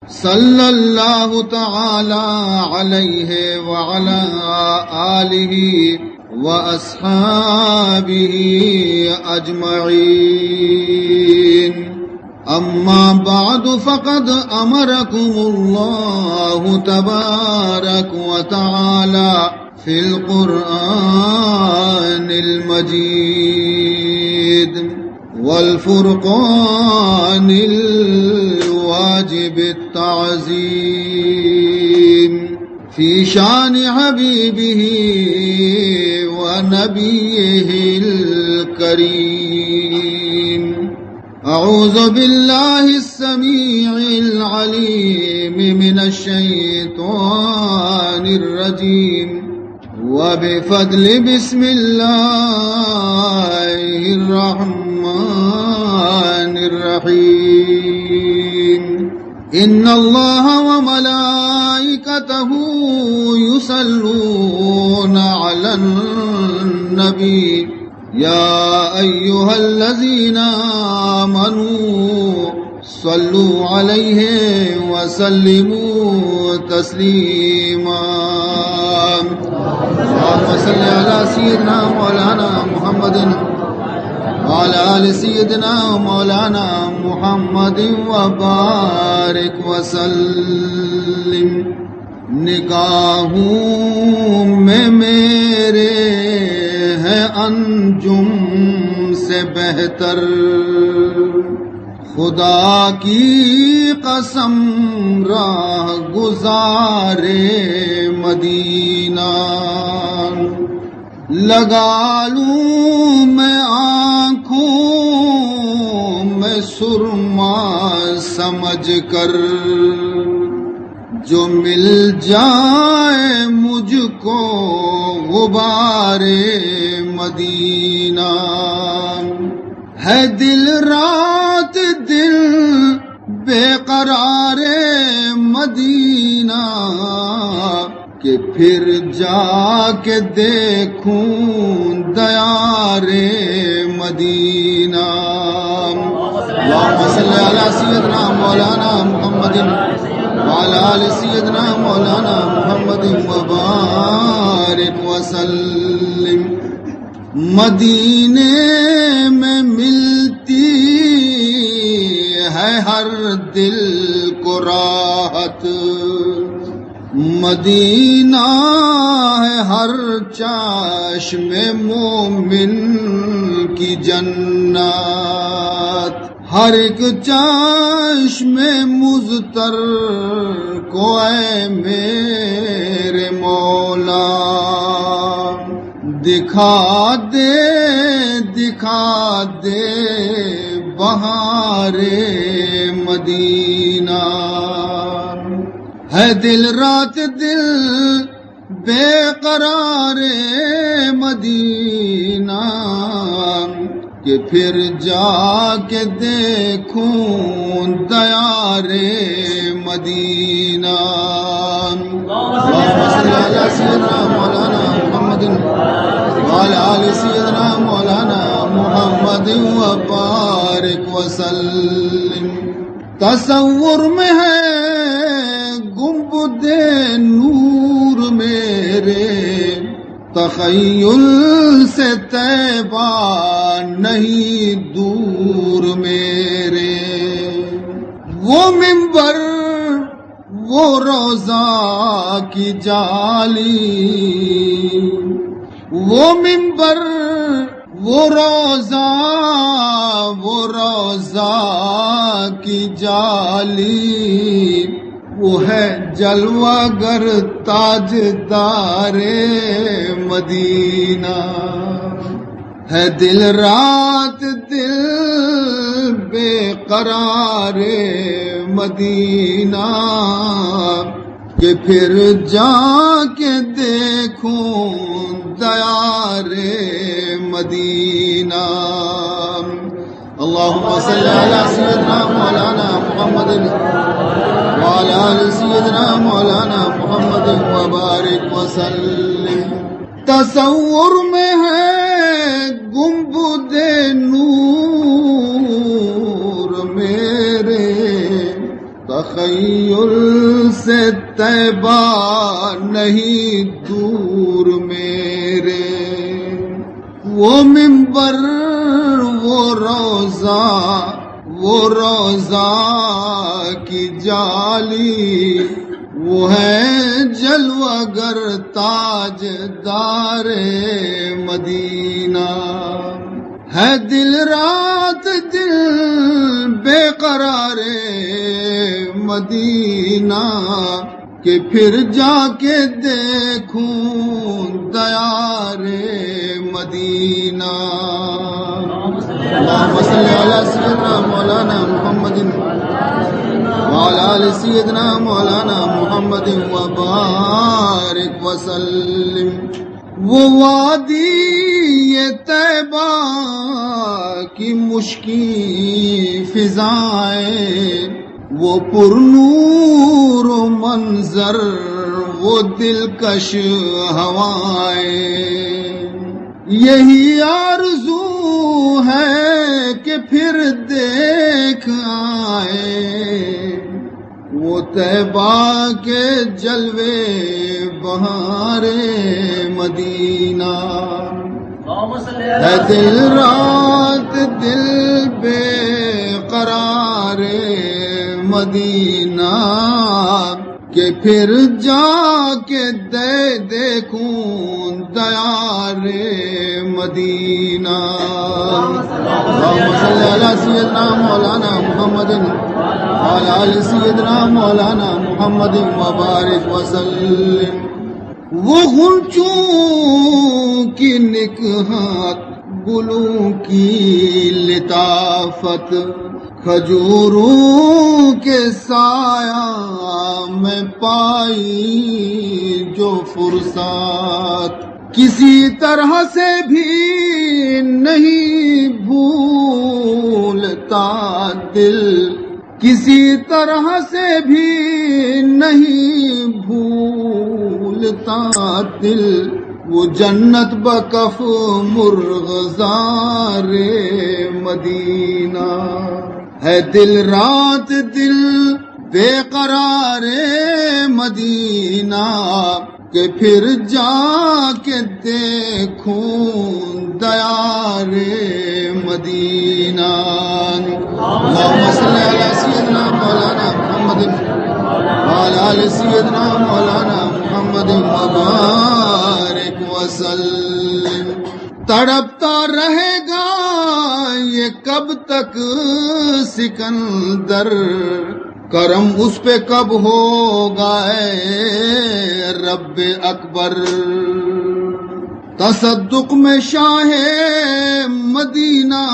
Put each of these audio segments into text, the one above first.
صلى الله تعالى عليه وعلى آله وأصحابه أجمعين. أما بعد، فقد أمركم الله تبارك وتعالى في القرآن المجيد والفرقان الواجب التعظيم في شان حبيبه ونبيه الكريم. أعوذ بالله السميع العليم من الشيطان الرجيم. وبفضل بسم الله الرحمن الرحيم. إن الله وملائكته يصلون على النبي، يا أيها الذين آمنوا صلوا عليه وسلموا تسليما. اللهم صل على سيدنا مولانا محمد وعلى آل سيدنا مولانا محمد وبارك وسلم. نگاہوں میں میرے ہے انجم سے بہتر، خدا کی قسم راہ گزارِ مدینہ. لگا لوں میں آنکھوں میں سرما سمجھ کر، جو مل جائے مجھ کو غبارِ مدینہ. ہے دل رات دل بے قرارِ مدینہ، کہ پھر جا کے دیکھوں دیارِ مدینہ. اللهم صل على سيدنا مولانا محمد وعلى آل سيدنا مولانا محمد وبارك وسلم. مدینے میں ملتی ہے ہر دل کو راحت، مدینہ ہے ہر چشم مومن کی جنت. ہر ایک چشم مضطر کو اے میرے مولا، دکھا دے، دکھا دے بہارِ مدینہ. ہے دل رات دل بے قرارِ مدینہ، کہ پھر جا کے دیکھوں دیارِ مدینہ. اللهم صل على سيدنا مولانا محمد وعلى آل سيدنا مولانا محمد وبارك وسلم. تصور میں ہے گنبدِ نور میرے، تخیل سے طیبہ نہیں دور میرے. وہ ممبر، وہ روضہ کی جالی، وہ ممبر، وہ روضہ، وہ روضہ کی جالی، وہ ہے جلوہ گر تاجدارِ مدینہ. ہے دل رات دل بے قرارِ مدینہ، کہ پھر جا کے دیکھوں دیارِ مدینہ. اللهم صل على سيدنا مولانا محمد وعلى آل سيدنا مولانا محمد وبارك وسلم. تصور میں ہے گنبدِ نور میرے، تخیل الس طیبہ نہیں دور میرے، وہ منبر، وہ روضہ، وہ روضہ کی جالی، وہ ہے جلوہ گر تاجدار مدینہ۔ ہے دل رات دل بے قرار مدینہ، کہ پھر جا کے دیکھوں دیار مدینہ۔ اللهم صل على سيدنا مولانا محمد وعلى آل سيدنا مولانا محمد وبارك وسلم۔ وہ وادی طیبہ کی مشکیں فضائیں، وہ پر نور و منظر، وہ دلکش ہوائیں، یہی آرزو ہے کہ پھر دیکھ آئیں۔ وہ طیبہ کے جلوے بہار مدینہ، ہے دل رات دل بے قرار مدینہ، کہ پھر جا کے دے دیکھوں دیار مدینہ۔ اللهم صل على سيدنا مولانا محمد وعلى آل سيدنا مولانا محمد وبارك وسلم۔ وہ غنچوں کی نکہت، گلوں کی لطافت، کھجوروں کے سایہ میں پائی جو فرصت، کسی طرح سے بھی نہیں بھولتا دل، کسی طرح سے بھی نہیں بھولتا دل، وہ جنت بکف مرغزار مدینہ۔ ہے دل رات دل بے قرار مدینہ، کہ پھر جا کے دیکھوں دیار مدینہ۔ اللهم صل على سيدنا مولانا محمد وعلى آل سيدنا مولانا محمد وبارك وسلم۔ تڑپتا رہے گا یہ کب تک سکندر، کرم اس پہ کب ہوگا اے رب اکبر۔ تصدق میں شاہ مدینہ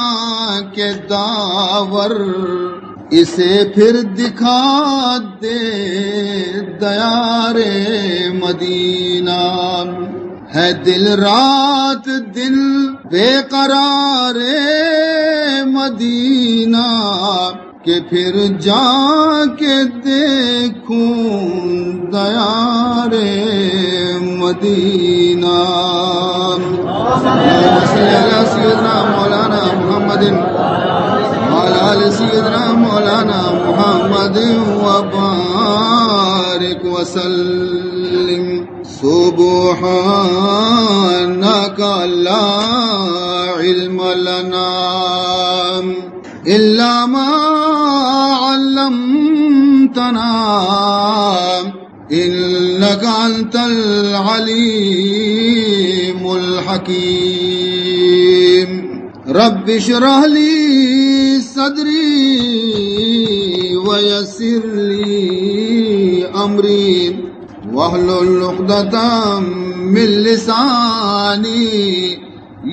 کے داور، اسے پھر دکھا دے دیار مدینہ۔ ہے دل رات دل بے قرار مدینہ، کہ پھر جا کے دیکھوں دیار مدینہ۔ اللهم صل على سيدنا مولانا محمد وعلى آل سيدنا مولانا محمد وبارك وسلم۔ سبحانك لا علم لنا إلا ما علمتنا إنك أنت العليم الحكيم. رب اشرح لي صدري ويسر لي أمري واحلل عقدة من لساني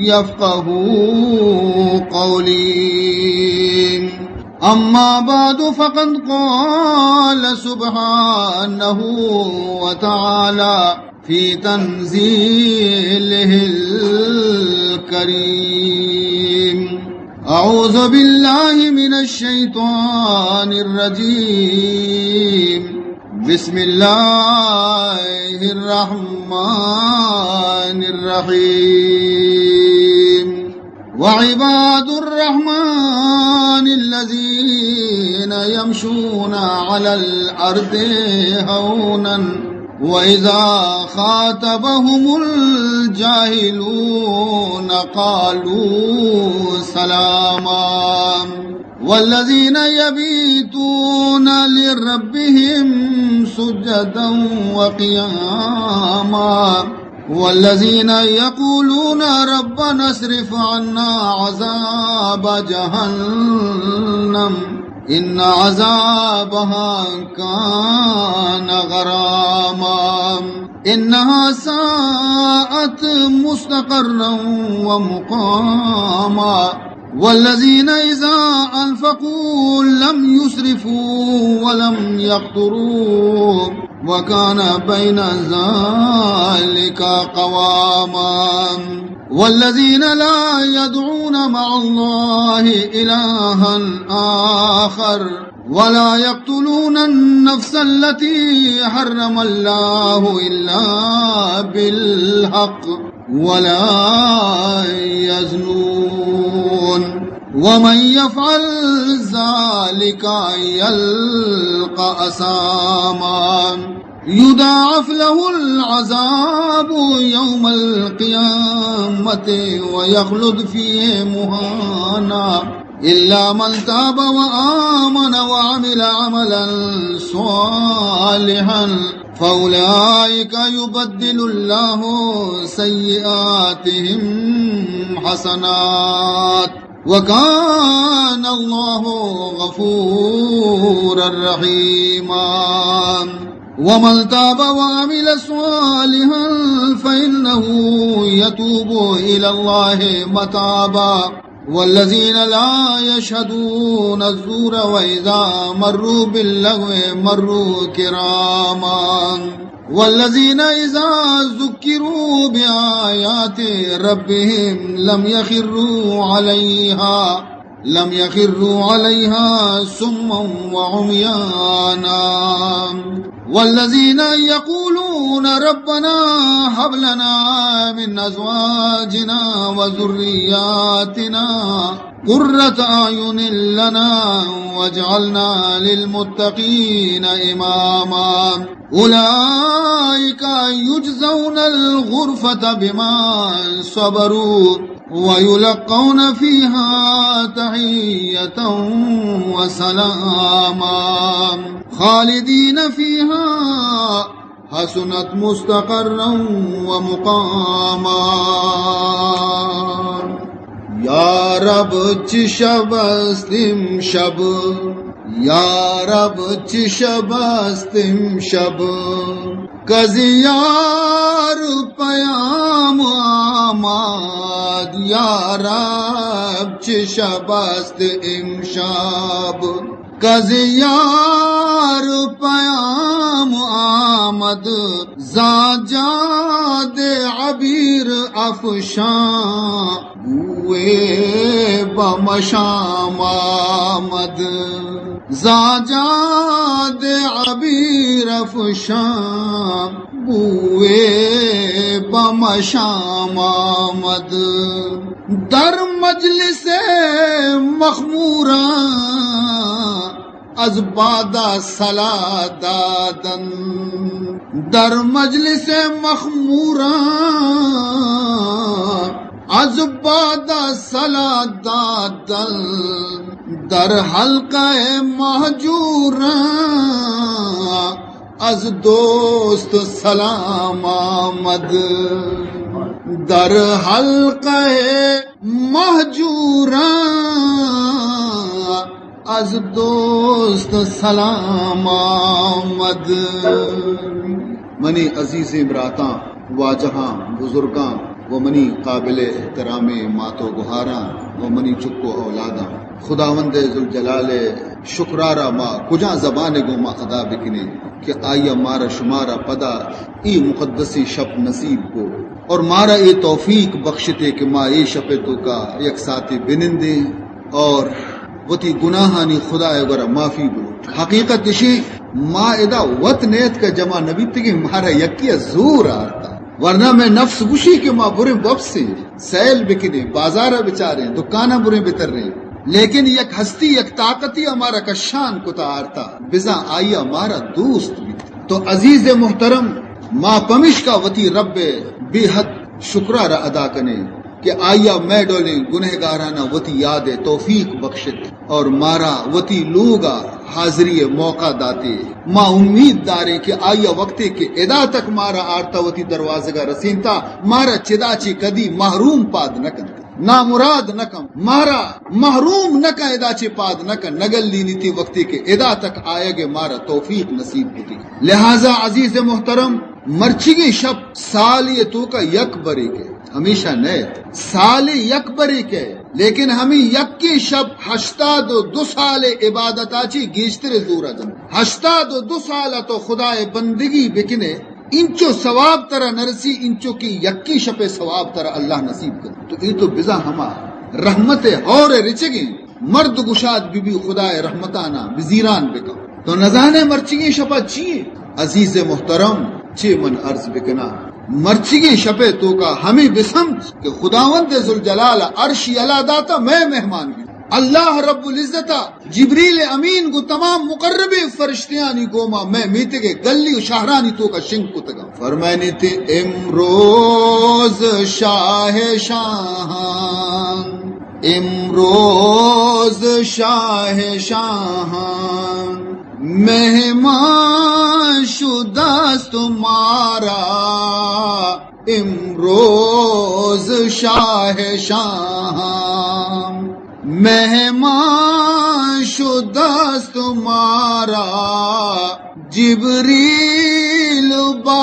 يفقهوا قولي. أما بعد، فقد قال سبحانه وتعالى في تنزيله الكريم: أعوذ بالله من الشيطان الرجيم. بسم الله الرحمن الرحيم. وعباد الرحمن الذين يمشون على الأرض هونا وإذا خاطبهم الجاهلون قالوا سلاما. والذين يبيتون لربهم سجدا وقياما. والذين يقولون ربنا اصرف عنا عذاب جهنم إن عذابها كان غراما. إنها ساءت مستقرا ومقاما. والذين إذا أنفقوا لم يسرفوا ولم يقتروا وكان بين ذلك قواما. والذين لا يدعون مع الله إلها آخر ولا يقتلون النفس التي حرم الله إلا بالحق ولا يزنون ومن يفعل ذلك يلق أثاما يضاعف له العذاب يوم القيامة ويخلد فيه مهانا إلا من تاب وآمن وعمل عملا صالحا فأولئك يبدل الله سيئاتهم حسنات وكان الله غفورا رحيما. ومن تاب وعمل صالحا فإنه يتوب إلى الله متابا. والذين لا يشهدون الزور وإذا مروا باللغو مروا كراما. والذين إذا ذكروا بآيات ربهم لم يخروا عليها، لم يخروا عليها صما وعميانا. والذين يقولون ربنا هب لنا من أزواجنا وذرياتنا قرة أعين لنا واجعلنا للمتقين إماما. أولئك يجزون الغرفة بما صبروا ويلقون فيها تحية وسلاما خالدين فيها حسنت مستقرا ومقاما. یا رب، چه شب است امشب؟ یا رب، چه شب است امشب؟ کز یار پیام آمد. یا رب، چه شب است امشب؟ کز یار پیام آمد، زان جاد عبیر افشان بوئے بمشام آمد. زان جاد عبیر افشان بوئے بمشام آمد. در مجلس مخموران از بادا صلا دادن. در مجلس مخموران از بادا صلا دادن. در حلقه مهجوران از دوست سلام آمد. در حلقه مهجوران از دوست سلام آمد. منی عزیزیں براتاں، واجہاں، بزرگاں و منی قابل احترامیں مات و گہاراں و منی چک و اولاداں، خداوند ذوالجلال ءِ شکرارا ما کجا زبان ءَ گوں ما ادا بکنیں کہ آئی ءَ مارا شمارا پدا اے مقدسیں شپ نصیب کو اور مارا اے توفیق بخشتے کہ ما اے شپ ءِ توکا یک ساعتے بنندیں اور وتی گناہانی خدا ءِ گورا معافی بلوٹ. حقیقت اشی، ما ادا وت نیت کہ جمع نبیتگیں، مارا یکی ءَ زور آرتا، ورنہ مئے نفس گوشی کہ ما بریں وپسیں، سیل بکنیں، بازار ءَ بچاریں، دکاناں بریں بتریں. لیکن یک ہستی، یک طاقتی ء مارا کشان کتا آرتا، بزاں آئی ء مارا دوست بیت۔ تو عزیز محترم، ما پمشکا وتی رب ء بے حد شکرا را ادا کنیں کہ آئی ء مئے ڈولیں گنہگاراناں وتی یاد ء توفیق بخشت اور مارا وتی لوگ ء حاضری ء موقع داتے۔ ما امید داریں کہ آئی ء وقتے کہ ادا تک مارا آرتا وتی دروازگ ء رسینتا، مارا چدا چہ کدی محروم پاد نہ کنت۔ نامراد نہ کن، مارا محروم نہ کن، ادا چہ پاد نہ کن، نہ گلینیتی وقتی کہ ادا تک آیگ ء مارا توفیق نصیب کتی۔ لہذا عزیز محترم، مرچیگیں شپ سالی ء توکا یک بریک ء، ہمیشہ نہ ات۔ سالی یک بریک ء، لیکن ہمیں یکیں شپ ہشتاد و دو سال ء عبادتا چی گیشتر زور ء جنت۔ ہشتاد و دو سال ء تو خدا ء بندگی بکنے، انچو ثواب ترا نرسی، انچو کہ یکی شپے ثواب ترا اللہ نصیب کن۔ تو اے تو بزاں ہما رحمت ہور رچگیں، مرد گشاد بی بی خدائے رحمتانا بزیران بکن۔ تو نزانے مرچگیں شپا چیے؟ عزیز محترم، چے من عرض بکنا، مرچگیں شپے توکا ہمیں بسمجھ کہ خداوند ذوالجلال عرش یلا داتا مئے مہمان بی۔ اللہ رب العزت جبریل امین گوں تمام مقربیں فرشتیانی گوما مئے میتگ ء گلی و شہرانی توکا شنگ کتگاں۔ فرمائنیتی، امروز شاہ شاہان، امروز شاہ شاہان، مہمان شدست مارا۔ امروز شاہ شاہان مہمان شدست مارا، جبریل با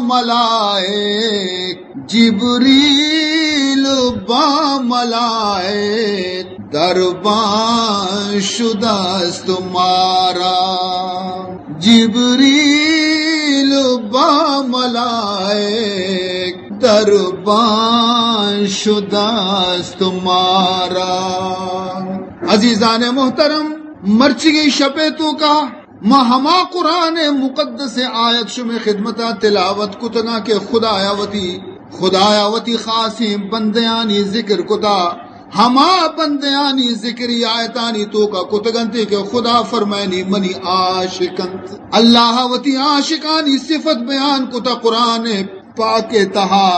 ملائک، جبریل با ملائک دربان شدست مارا، جبریل با ملائک دربان شدست مارا۔ عزیزان محترم، مرچگیں شپے توکا ما ہما قرآن مقدس آیت شمے خدمتا تلاوت کتگاں کہ خدایا وتی، خدایا وتی خاصیں بندیانی ذکر کتا۔ ہما بندیانی ذکری آیتانی توکا کتگنتے کہ خدا فرمائنی منی عاشق انت۔ اللہ وتی عاشقانی صفت بیان کتا قرآن پاک تہا۔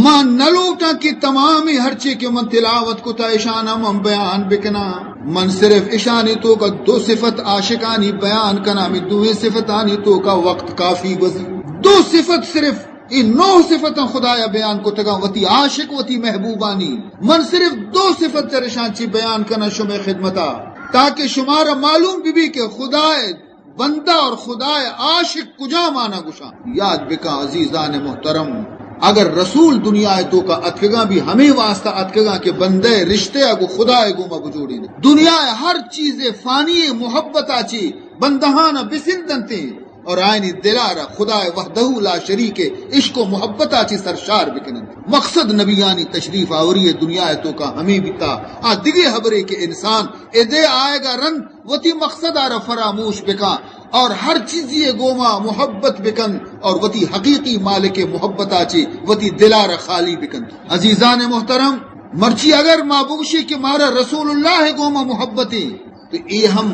من نہ لوٹاں کہ تمامی ہرچی کہ من تلاوت کتا اشانا من بیان بکناں۔ من صرف اشانی توکا دو صفت عاشقانی بیان کناں، ہمیں دوئیں صفتانی توکا وقت کافی گوزی۔ دو صفت صرف اے نو صفتاں خدایا بیان کتگاں وتی عاشق، وتی محبوبانی۔ من صرف دو صفت چرشاں چی بیان کناں شمے خدمتا، تاکہ شمارا معلوم بہ بی کہ خدائے بندہ اور خدائے عاشق کجام آنا گشاں۔ یاد بکن عزیزان محترم، اگر رسول دنیا توکا اتکگاں بھی ہمیں واسطہ اتکگاں کہ بندے رشتے گو خدائے گوما بجوڑین۔ دنیا ہر چیز فانی محبتا چی بندہانا بسندنتے۔ اور آیانی دلارا خدائے وحدہ لا شریک عشق و محبتا چی سرشار بکننت۔ مقصد نبیانی تشریف آوری دنیا توکا ہمیں بیتا۔ آ دگے حبرے کہ انسان ادے آئیگا رند وتی مقصد آرا فراموش بکا اور ہر چیزی گوما محبت بکن اور وتی حقیقی مالک محبتا چی وتی دلارا خالی بکن۔ عزیزان محترم، مرچی اگر ما بگشی کہ مارا رسول اللہ گوما محبت ہے، تو اے ہم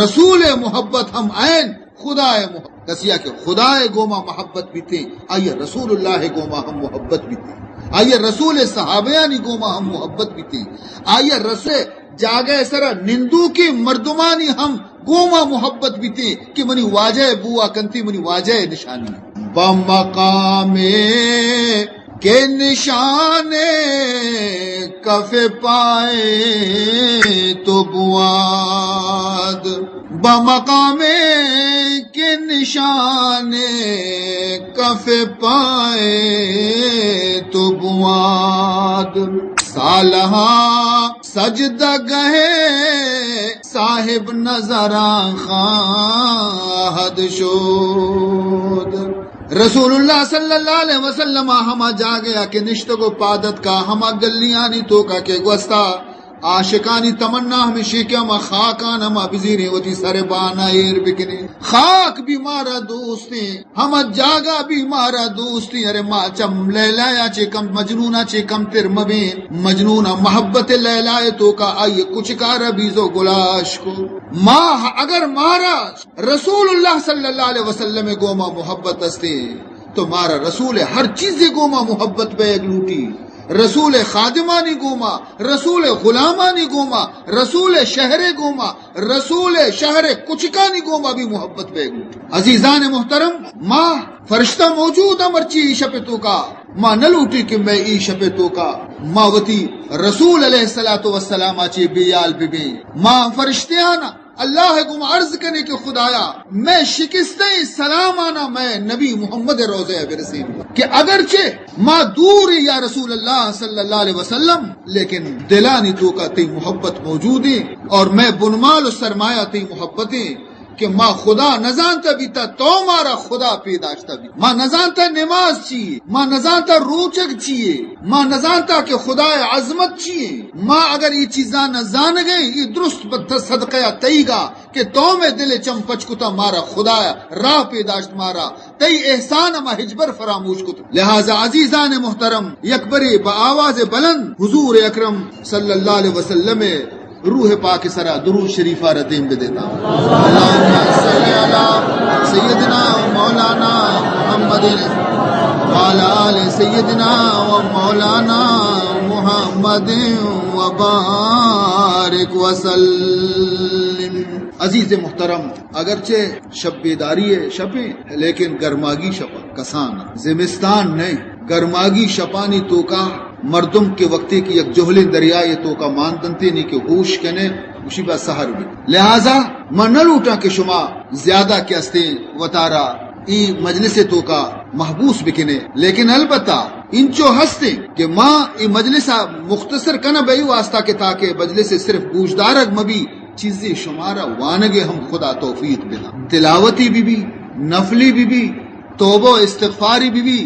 رسول محبت ہم عین خدائے محبت، کسیا کہ خدائے گوما محبت بیتے، آئی رسول اللہ گوما ہم محبت بیتے، آئی رسول صحابیانی گوما ہم محبت بیتے، آئی رسول جاگہ سرا نندوکیں مردمانی ہم گوما محبت بیتے کہ منی واجہ بوا کنتی، منی واجہ نشانی۔ بمقام کہ نشان کف پائے تو بواد، بمقام کہ نشان کف پائے تو بواد۔ سالہا سجدہ گہے صاحب نظراں خواہد شود۔ رسول اللہ صلی اللہ علیہ وسلم ہما جاگہ کہ نشتگ و پادت کا، ہما گلیانی توکا کہ گوستا، عاشقانی تمنا ہمیشی کہ ہما خاکان ہما بزیریں وتی سر بانا ایر بکنیں۔ خاک بھی مارا دوستیں، ہما جاگہ بھی مارا دوستیں۔ ارے ما چم لیلا یا چے کم، مجنونا چے کم تر مبیں۔ مجنونا محبت لیلا توکا آئی کچکارا بیزو گلاش کو۔ ما اگر مارا رسول اللہ صلی اللہ علیہ وسلم گوما محبت استے، تو مارا رسول ہر چیز گوما محبت بیگ لوٹی۔ رسول خادمانی گوما، رسول غلامانی گوما، رسول شہر گوما، رسول شہر کچکانی گوما بھی محبت بیگ لوٹی۔ عزیزان محترم، ما فرشتہ موجود ہیں مرچی ای شپ توکا، ما نہ لوٹی کہ میں ای شپ توکا ما وتی رسول علیہ الصلوۃ والسلام چے بے یال ببیں۔ ما فرشتیان اللہ گم عرض کنے کہ خدایا، میں شکستہ سلامانا میں نبی محمد روضہ برسیں کہ اگرچہ ما دور یا رسول اللہ صلی اللہ علیہ وسلم، لیکن دلانی توکا تئی محبت موجود ہے اور میں بنمال و سرمایہ تئی محبت ہے کہ ما خدا نزانتا بیتا تو مارا خدا پیداشتا بیتا۔ ما نزانتا نماز چیے، ما نزانتا روچگ چیے، ما نزانتا کہ خدا عظمت چیے۔ ما اگر ای چیزاں نہ زانگیں، ای درست بت صدقہ تئیگا کہ تو میں دل چم پچ کتا مارا خدا راہ پیداشت مارا، تئی احسان ما ہچبر فراموش کت۔ لہذا عزیزان محترم، یک برے با آواز بلند حضور اکرم صلی اللہ علیہ وسلم روح پاک سرا درود شریف آ را دیم بدیتا۔ اللهم صل علی سیدنا و مولانا محمد وعلی آل سیدنا و مولانا محمد و بارک وسلم۔ عزیز محترم، اگرچہ شپ بیداری ہے، شپیں، لیکن گرماگی شپ کسان۔ زمستان نہیں، گرماگی شپانی توکا مردم کہ وقتی کہ یک جہلیں دریائے توکا مان دنتے نی کہ ہوش کنے، گوشی با سحر بی۔ لہذا من نہ لوٹاں کہ شما زیادہ کہ استیں وتارا ای مجلس توکا محبوس بکنے، لیکن البتہ انچو ہستیں کہ ما ای مجلس مختصر کنہ بئی واسطہ کہ تاکہ مجلس صرف گوشدارگ مبی، چیزے شمارا وانگے ہم خدا توفیق بدا۔ تلاوتی بی بی، نفلی بی بی، توبہ و استغفاری بی بی،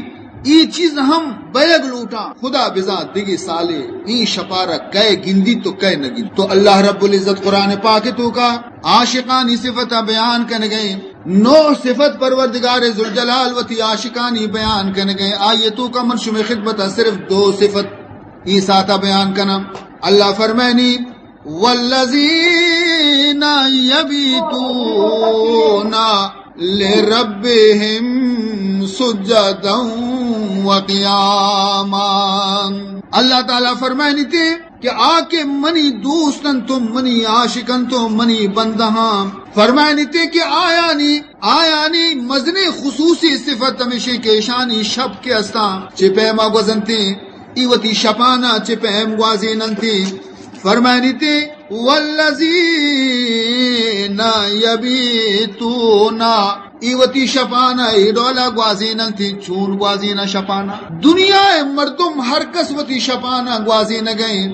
ای چیز ہم بیگ لوٹاں۔ خدا بزاں دگہ سالے ای شپارا کئے گندی تو کئے نہ گندی۔ تو اللہ رب العزت قرآن پاک توکا عاشقانی صفت بیان کنگئے۔ نو صفت پروردگار ذوالجلال وتی عاشقانی بیان کنگئے۔ آئی توکا من شمے خدمت صرف دو صفت ای ساعتا بیان کنم۔ اللہ فرمائنی، والذین یبیتون لربهم سجدا و قیاما۔ اللہ تعالی فرمائنیتے کہ آ کہ منی دوست انت و منی عاشق انت و منی بندہاں، فرمائنیتے کہ آیانی، آیانی مزنیں خصوصی صفت ہمیشیں کہ ایشانی شپ کہ استاں چہ پیما گوزنتیں، ای وتی شپانا چہ پیم گوازیننتیں۔ فرمائنیتے، والذین یبیتون، ای وتی شپانا ای ڈولا گوازیننتیں۔ چون گوازینا شپانا؟ دنیا مردم ہر کس وتی شپانا گوازینگئیں۔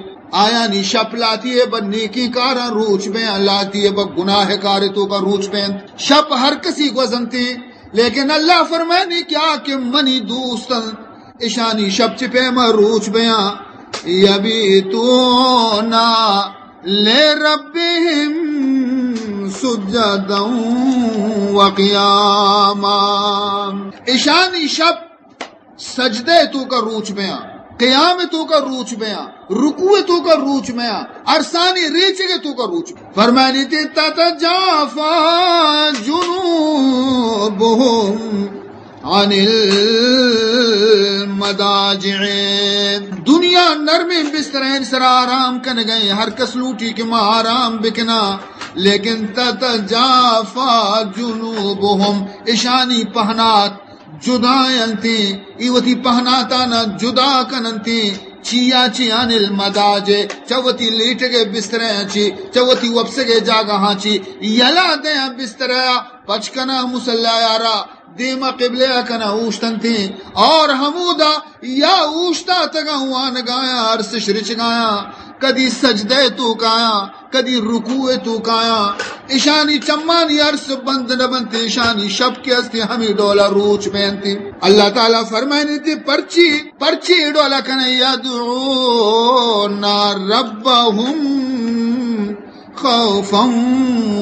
آیانی شپ لاتی بہ نیکی کاراں روچ بیاں، لاتی بہ گناہ کار توکا روچ بینت۔ شپ ہر کسی گوزنتیں، لیکن اللہ فرمائنی کہ آ کہ منی دوست انت، اشانی شپ چہ پیما روچ بیاں، یبیتون لربهم سجدا و قیاما۔ اشانی شپ سجدہ توکا روچ بیاں، قیام توکا روچ بیاں، رکوع توکا روچ بیاں، ارسانی ریچگ توکا روچ بیاں۔ فرمائنیتے، تتجافی جنوبهم عن المضاجع۔ دنیا نرمیں بسترین سرا آرام کنگئیں، ہر کس لوٹی کہ ما آرام بکناں، لیکن تتجافی جنوبهم، اشانی پہنات جدا انتیں، ای وتی پہناتانا جدا کننتیں۔ چیا چی؟ عن المضاجع، چہ وتی لیٹگے بسترہ چی، چہ وتی وپسگے جاگہاں چی، یلا دیاں بسترہ، پچ کناں مصلی آرا، دیما قبلہ کناں اوشتنتیں، اور ہمودا یا اوشتاتگاں وانگایاں، ارسش رچگایاں، کدی سجدہ ءِ توکایاں، کدی رکوع ءِ توکایاں، اشانی چمانی ارس بند نہ بنت، اشانی شپ کہ استی ہمے ڈولا روچ بینت۔ اللہ تعالی فرمائنیتی، پرچی، پرچی اے ڈولا کنے؟ یدعون ربهم خوفا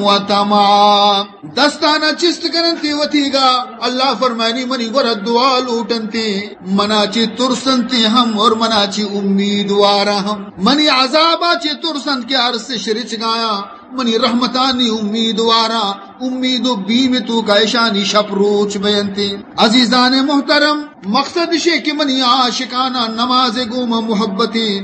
و طمعا۔ دستانا چست کننتی وتیگا، اللہ فرمانی، منی گورا دعا لوٹنتی، منا چی ترسنتی ہم اور منا چی امیدوارا ہم۔ منی عذابا چی ترسنت کہ ارس شرچ گایا، منی رحمتانی امیدوارا، امید و بیم توکا اشانی شپ روچ بینتی۔ عزیزان محترم، مقصد اشے کہ منی عاشقانا نماز گوما محبتی،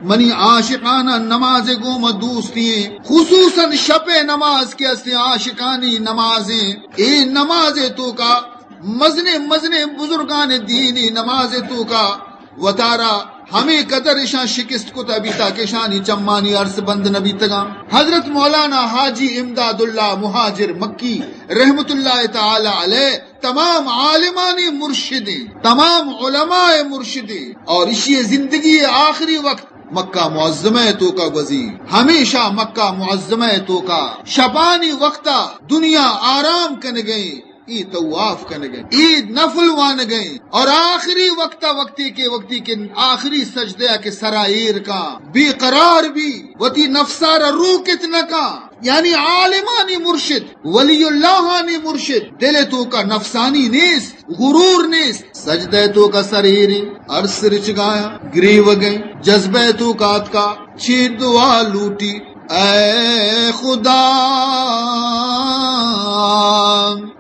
منی عاشقانا نماز گوما دوستی، خصوصاً شپ نماز کہ استی عاشقانی نمازیں، اے نماز توکا مزنیں مزنیں بزرگان دینی نماز توکا وتارا ہمے قدر اشاں شکست کتا بیتا کہ اشانی چمانی ارس بند نہ بیتگاں۔ حضرت مولانا حاجی امداد اللہ مہاجر مکی رحمت اللہ تعالی علیہ تمام عالمانی مرشدیں، تمام علماء مرشدیں، اور اشی زندگی آخری وقت مکہ معظمہ توکا گوزی۔ ہمیشہ مکہ معظمہ توکا شپانی وقتا دنیا آرام کنگئیں، ای طواف کنگئیں، ای نفل وانگئیں، اور آخری وقتا وقتی کہ، وقتی کہ آخری سجدہ کہ سرا ایر کا، بے قرار بی، وتی نفسارا روکت نہ کا، یعنی عالمانی مرشد، ولی اللہانی مرشد، دل توکا نفسانی نیست، غرور نیست۔ سجدہ توکا سر ایری، ارس رچگایا، گریوگیں، جذبہ توکا آتکا، چی دعا لوٹی، اے خدا،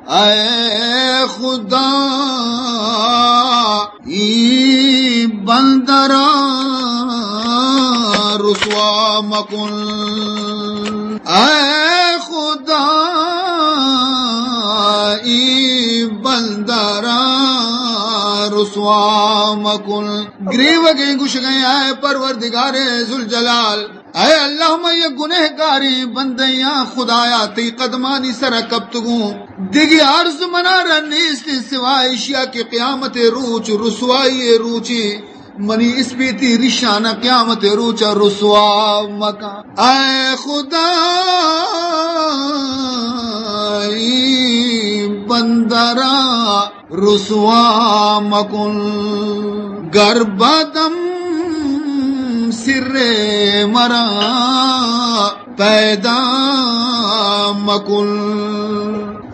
اے خدا، ای بندہ را رسوا مکن۔ اے خدا، ای بندہ را رسوا مکن۔ گریوگیں، گوشگیں، اے پروردگار ذوالجلال، اے اللہ، من یک گنہگاریں بندے آں، خدایا، تئی قدمانی سرا کپتگوں۔ دگہ عرض منارا نیست سوائے اشیا کہ قیامت روچ، رسوائی روچی، منی اسپیتی ریشانا قیامت روچا رسوا مکن۔ اے خدا، ای بندہ را رسوا مکن، گر بدم سر مرا پیدا مکن۔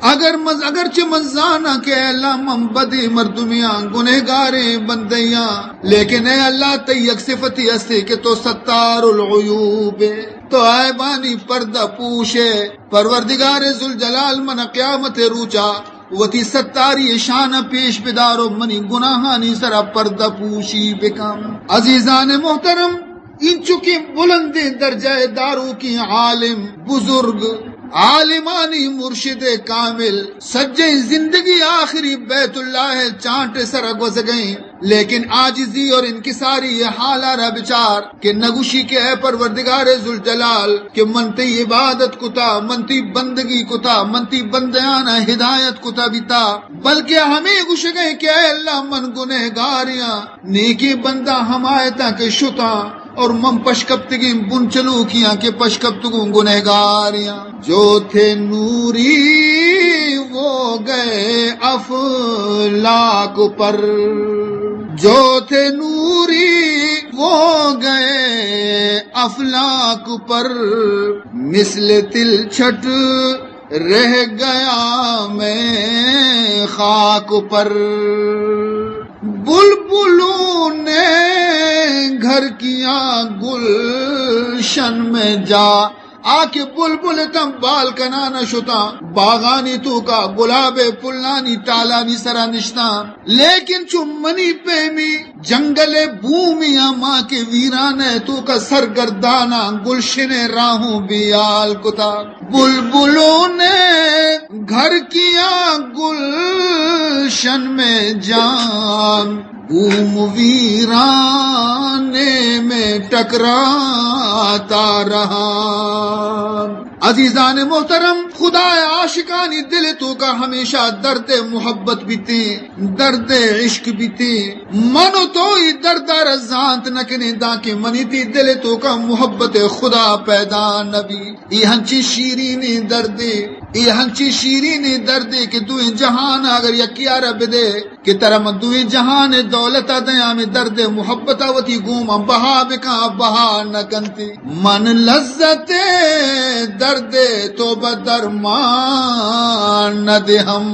اگر من، اگرچہ من زاناں کہ اے اللہ، من بدیں مردمیاں، گنہگاریں بندیاں، لیکن اے اللہ، تئی یک صفتی ہستے کہ تو ستار العیوب ئے، تو عیبانی پردہ پوش ئے۔ پروردگار ذوالجلال، من قیامت روچا وتی ستاری شان پیش بدار و منی گناہانی سرا پردہ پوشی بکن۔ عزیزان محترم، اینچکیں بلندیں درجہ داروکیں عالم، بزرگ، عالمانی مرشد کامل، سجیں زندگی آخری بیت اللہ چانٹ سرا گوزگیں۔ لیکن عاجزی اور انکساری یہ حالا را بچار کہ نگوشی کہ اے پروردگار ذوالجلال، کہ من تئی عبادت کتا، من تئی بندگی کتا، من تئی بندیانا ہدایت کتا بیتا، بلکہ ہمے گوشگئے کہ اے اللہ، من گنہگاریاں، نیکیں بنداں ہمایتاں کہ شتاں، اور من پشکپتگیں بنچلوکیاں کہ پشکپتگوں گنہگاریاں۔ جو تھے نوری وہ گئے افلاک پر، جو تھے نوری وہ گئے افلاک پر، مثل تلچھٹ رہ گیا میں خاک پر۔ بلبلوں نے گھر کیا گلشن میں جا، آ کہ بلبل اتاں بال کنان شتاں، باغانی توکا گلاب پلانی تالانی سرا نشتاں، لیکن چو منی پیمی جنگل بومی ہما کہ ویران ہے توکا سرگرداناں گلشن راہوں بیال کتا۔ بلبلوں نے گھر کیا گلشن میں جان، بوم ویرانے میں ٹکراتا رہا۔ عزیزان محترم، خدا ءِ عاشقانی دل ءِ توکا ہمیشہ درد محبت بیتیں، درد عشق بیتیں۔ من و تو ای درد ءَ را زانت نہ کنیں، دانکہ منی تئی دل ءِ توکا محبت خدا پیدا نہ بی۔ ای ہنچیں شیرینیں دردے، ای ہنچیں شیرینیں دردے کہ دوئیں جہان اگر یکے ءَ را بدے، کہ ترا من دوئیں جہان ءِ دولت ءَ دیاں، ہمے درد ءِ محبت ءَ وتی گوما بہا بکن، بہا نہ کنتی۔ من لذت درد تو بہ درمان نہ دہم۔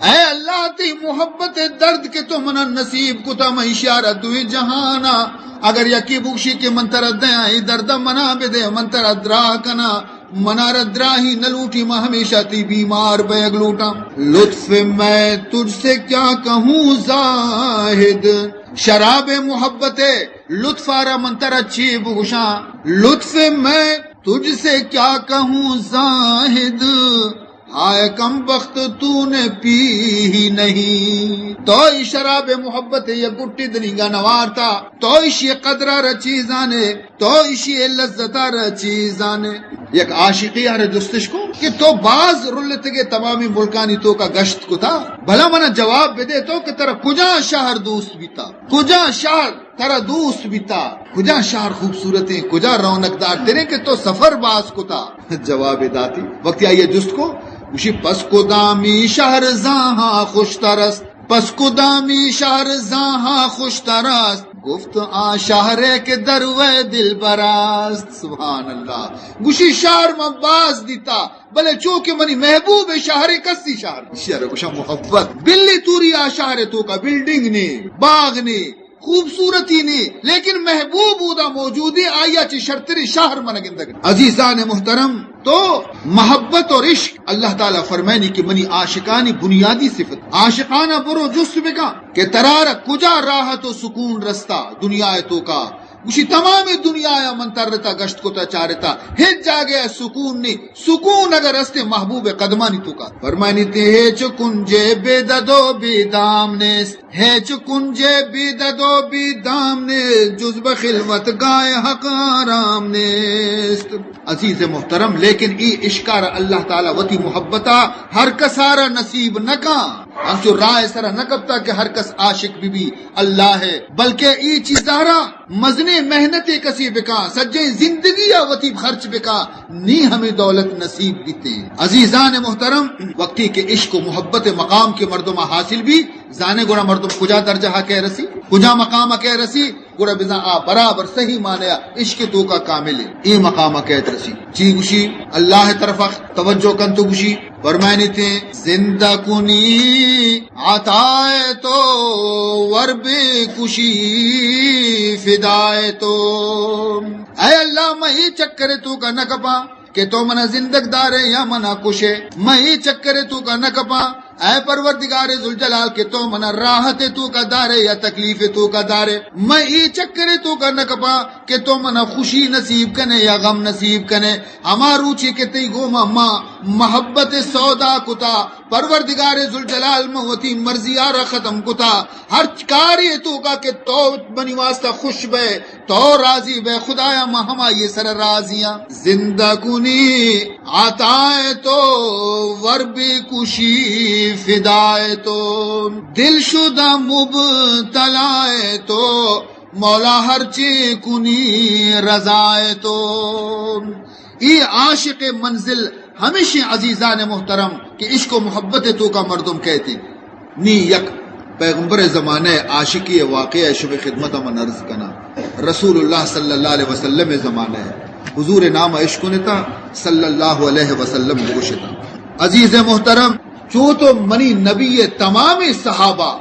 اے اللہ، تئی محبت ءِ درد کہ تو منا نصیب کتا، من ایشی ءَ را دوئیں جہان ءَ اگر یکے بگشی کہ من ترا دیاں، اے درد ءَ منا بدے، من ترا دراہ کناں، منارا دراہی نہ لوٹی، من ہمیشہ تئی بیمار بیگ لوٹاں۔ لطف میں تجھ سے کیا کہوں زاہد، شراب محبت ءِ لطف ءَ را من ترا چے بگوشاں؟ لطف میں تجھ سے کیا کہوں زاہد، ہائے کم بخت تو نے پی ہی نہیں۔ تو ای شراب محبت ءِ یک گٹے دنیگا نہ وارتا، تو ایشی قدر ءَ را چے زانے؟ تو ایشی ءِ لذت ءَ را چے زانے؟ یک عاشقے ءَ را جستش کو کہ تو باز رلتگے، تمامی ملکانی توکا گشت کتا، بھلا منا جواب بدے تو کہ ترا کجا شہر دوست بیتا، کجا شہر ترا دوست بیتا، کجا شہر خوبصورتیں، کجا رونق دار تریں کہ تو سفر باز کتا؟ جواب داتی، وقتی آئی ءَ جست کو، گوشی، پس کدامی شہر زاہاں خوشتر است؟ پس کدامی شہر زاہاں خوشتر است؟ گفت آن شہر کہ در وی دلبر است۔ سبحان اللہ۔ گوشی، شہر من باز دیتا، بلے چو کہ منی محبوب شہر، کسی شہر نہ۔ شہر گوشا محبت۔ بلی توری آ شہر توکا بلڈنگ نے، باغ نے، خوبصورتی نے، لیکن محبوب اودا موجود ہے، آئی ءَ چہ شرتریں شہر من گندگ۔ عزیزان محترم، تو محبت اور عشق، اللہ تعالیٰ فرمائنی کہ منی عاشقانی بنیادی صفت۔ عاشقانہ برو جست بکن کہ ترا را کجا راحت و سکون رستا دنیا ءِ توکا۔ گوشی، تمام دنیا ءَ من ترتا، گشت کتا، چارتا، ہچ جاگہ ءَ سکون نی۔ سکون اگر است، محبوب قدمانی توکا۔ فرمائنی تے، ہچ کنج بے دد و بے دام نیست۔ ہچ کنج بے دد و بے دام نیست، جز بہ خلوتگاہ حق آرام نیست۔ عزیز محترم، لیکن ای عشق ءَ را اللہ تعالیٰ وتی محبت ءَ ہر کس ءَ را نصیب نہ کن۔ ہنچو راہ ءِ سرا نہ کپتا کہ ہر کس عاشق بہ بی اللہ ءِ، بلکہ ای چیز ءَ را مزنیں محنتے کسے بکن، سجیں زندگی ءَ وتی خرچ بکن، نی ہمے دولت نصیب بیتیں۔ عزیزان محترم، وقتی کہ عشق و محبت ءِ مقام کہ مردم ءَ حاصل بی، زانے گڑا مردم کجا درجہ ءَ کئے رسی، کجا مقام ءَ کئے رسی، گڑا بزاں آ برابر صحیح معنی ءَ عشق ءِ توکا کامل ایں۔ اے مقام ءَ کئیت رسی۔ چی گوشی؟ اللہ ءِ طرف ءَ توجہ کنت و گوشی، فرمائنیت ایں، زندہ کنی عطا ءِ تو، ور بہ کشی فدا ءِ تو۔ اے اللہ، من اے چکر ءِ توکا نہ کپاں کہ تو منا زندگ دارے یا منا کشے۔ من اے چکر ءِ توکا نہ کپاں۔ اے پروردگار ذوالجلال، کہ تو منا راحت ءِ توکا دارے یا تکلیف ءِ توکا دارے۔ من اے چکر ءِ توکا نہ کپاں کہ تو منا خوشی نصیب کنے یا غم نصیب کنے۔ ہما روچے کہ تئی گوما ما محبت ءِ سودا کتا، پروردگار ذوالجلال، من وتی مرضی ءَ را ختم کتا۔ ہر کارے ءِ توکا کہ تو منی واسطہ خوش بئے، تو راضی بئے، خدایا، من ہمائی ءِ سرا راضی آں۔ زندہ کنی عطا ءِ تو، ور بہ کشی فدا ءِ تو۔ دل شدہ مبتلا ءِ تو، مولا، ہرچے کنی رضا ءِ تو۔ اے عاشق ءِ منزل ہمیش ایں عزیزان محترم کہ عشق و محبت ءِ توکا مردم کئیت۔ نی یک پیغمبر ءِ زمانہ ءِ عاشقی ءِ واقعہ ءَ شمئے خدمت ءَ من عرض کناں۔ رسول اللہ صلی اللہ علیہ وسلم ءِ زمانہ ءَ حضور ءِ نام ءَ اشکنتاں، صلی اللہ علیہ وسلم بگوشتاں۔ عزیز محترم، چو تو منی نبی ءِ تمامیں صحابہ،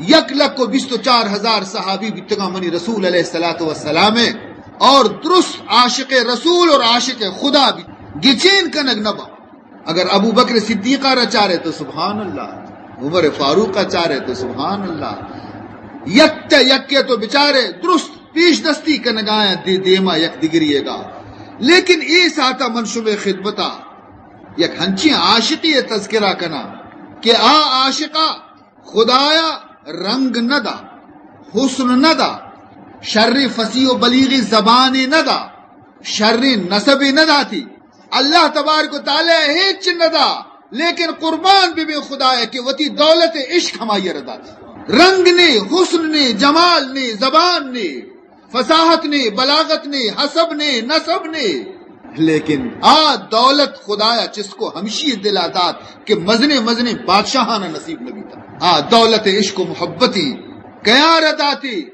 یک لکھ و بیست و چار ہزار صحابی بیتگاں منی رسول علیہ الصلوۃ والسلام ءِ، اور درست عاشق رسول اور عاشق خدا بی، گچین کنگ نہ با۔ اگر ابوبکر صدیق ءَ را چارے تو سبحان اللہ، عمر فاروق ءَ چارے تو سبحان اللہ، یک تے یکے تو بچارے، درست پیش دستی کنگایاں دے دیما یک دگری گا۔ لیکن اے ساعتا من شمئے خدمتا یک ہنچیں عاشقی ءِ تذکرہ کناں کہ آ عاشقا خدایا رنگ نہ دا، حسن نہ دا، شریں فصیح و بلیغیں زبانے نہ دا، شریں نسبے نہ داتی، اللہ تبارک و تعالی ہچ نہ دا، لیکن قربان بہ بیں خدایا کہ وتی دولت عشق ہمائی را داتی۔ رنگ نے، حسن نے، جمال نے، زبان نے، فصاحت نے، بلاغت نے، حسب نے، نسب نے، لیکن آ دولت خدایا چست کو ہمشی دلا دات کہ مزنیں مزنیں بادشاہانا نصیب نہ بیتا۔ آ دولت عشق و محبتی کیا را داتی؟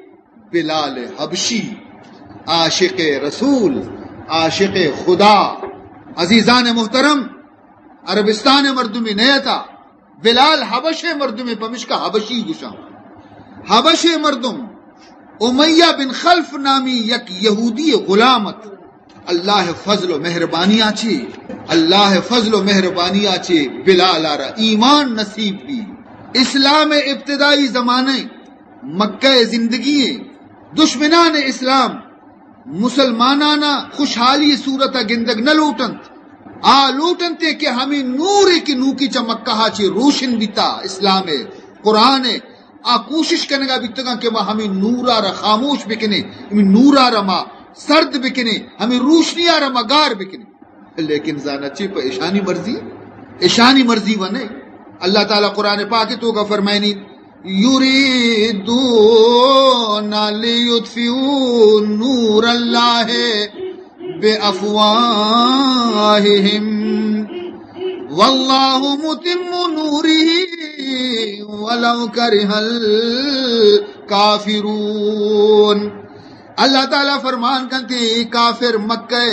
بلال حبشی، عاشق رسول، عاشق خدا۔ عزیزان محترم، عربستان مردمی نیتا، بلال حبش مردمی، پمشکا حبشی گشاں۔ حبش مردم، امیہ بن خلف نامی یک یہودی غلام ات۔ اللہ فضل و مہربانی آچے، اللہ فضل و مہربانی آچے بلال آرا ایمان نصیب بی۔ اسلام ابتدائی زمانہ، مکہ زندگی، دشمنان اسلام مسلمانانا خوشحالی صورت گندگ نہ لوٹنت۔ آ لوٹنتے کہ ہمیں نورے کہ نوکی چہ مکہ چے روشن بیتا، اسلام، قرآن، آ کوشش کنگا بیتگاں کہ ما ہمیں نورا را خاموش بکنیں، ہمیں نورا را ما سرد بکنیں، ہمیں روشنیا را ما گار بکنیں۔ لیکن زانا چی پہ اشانی مرضی؟ اشانی مرضی و نہ۔ اللہ تعالی قرآن پاک توکا فرمائنی، یریدون لیطفئوا نور اللہ بافواہہم واللہ متم نورہ ولو کرہ الکافرون۔ اللہ تعالی فرمان کنتے، اے کافر مکہ،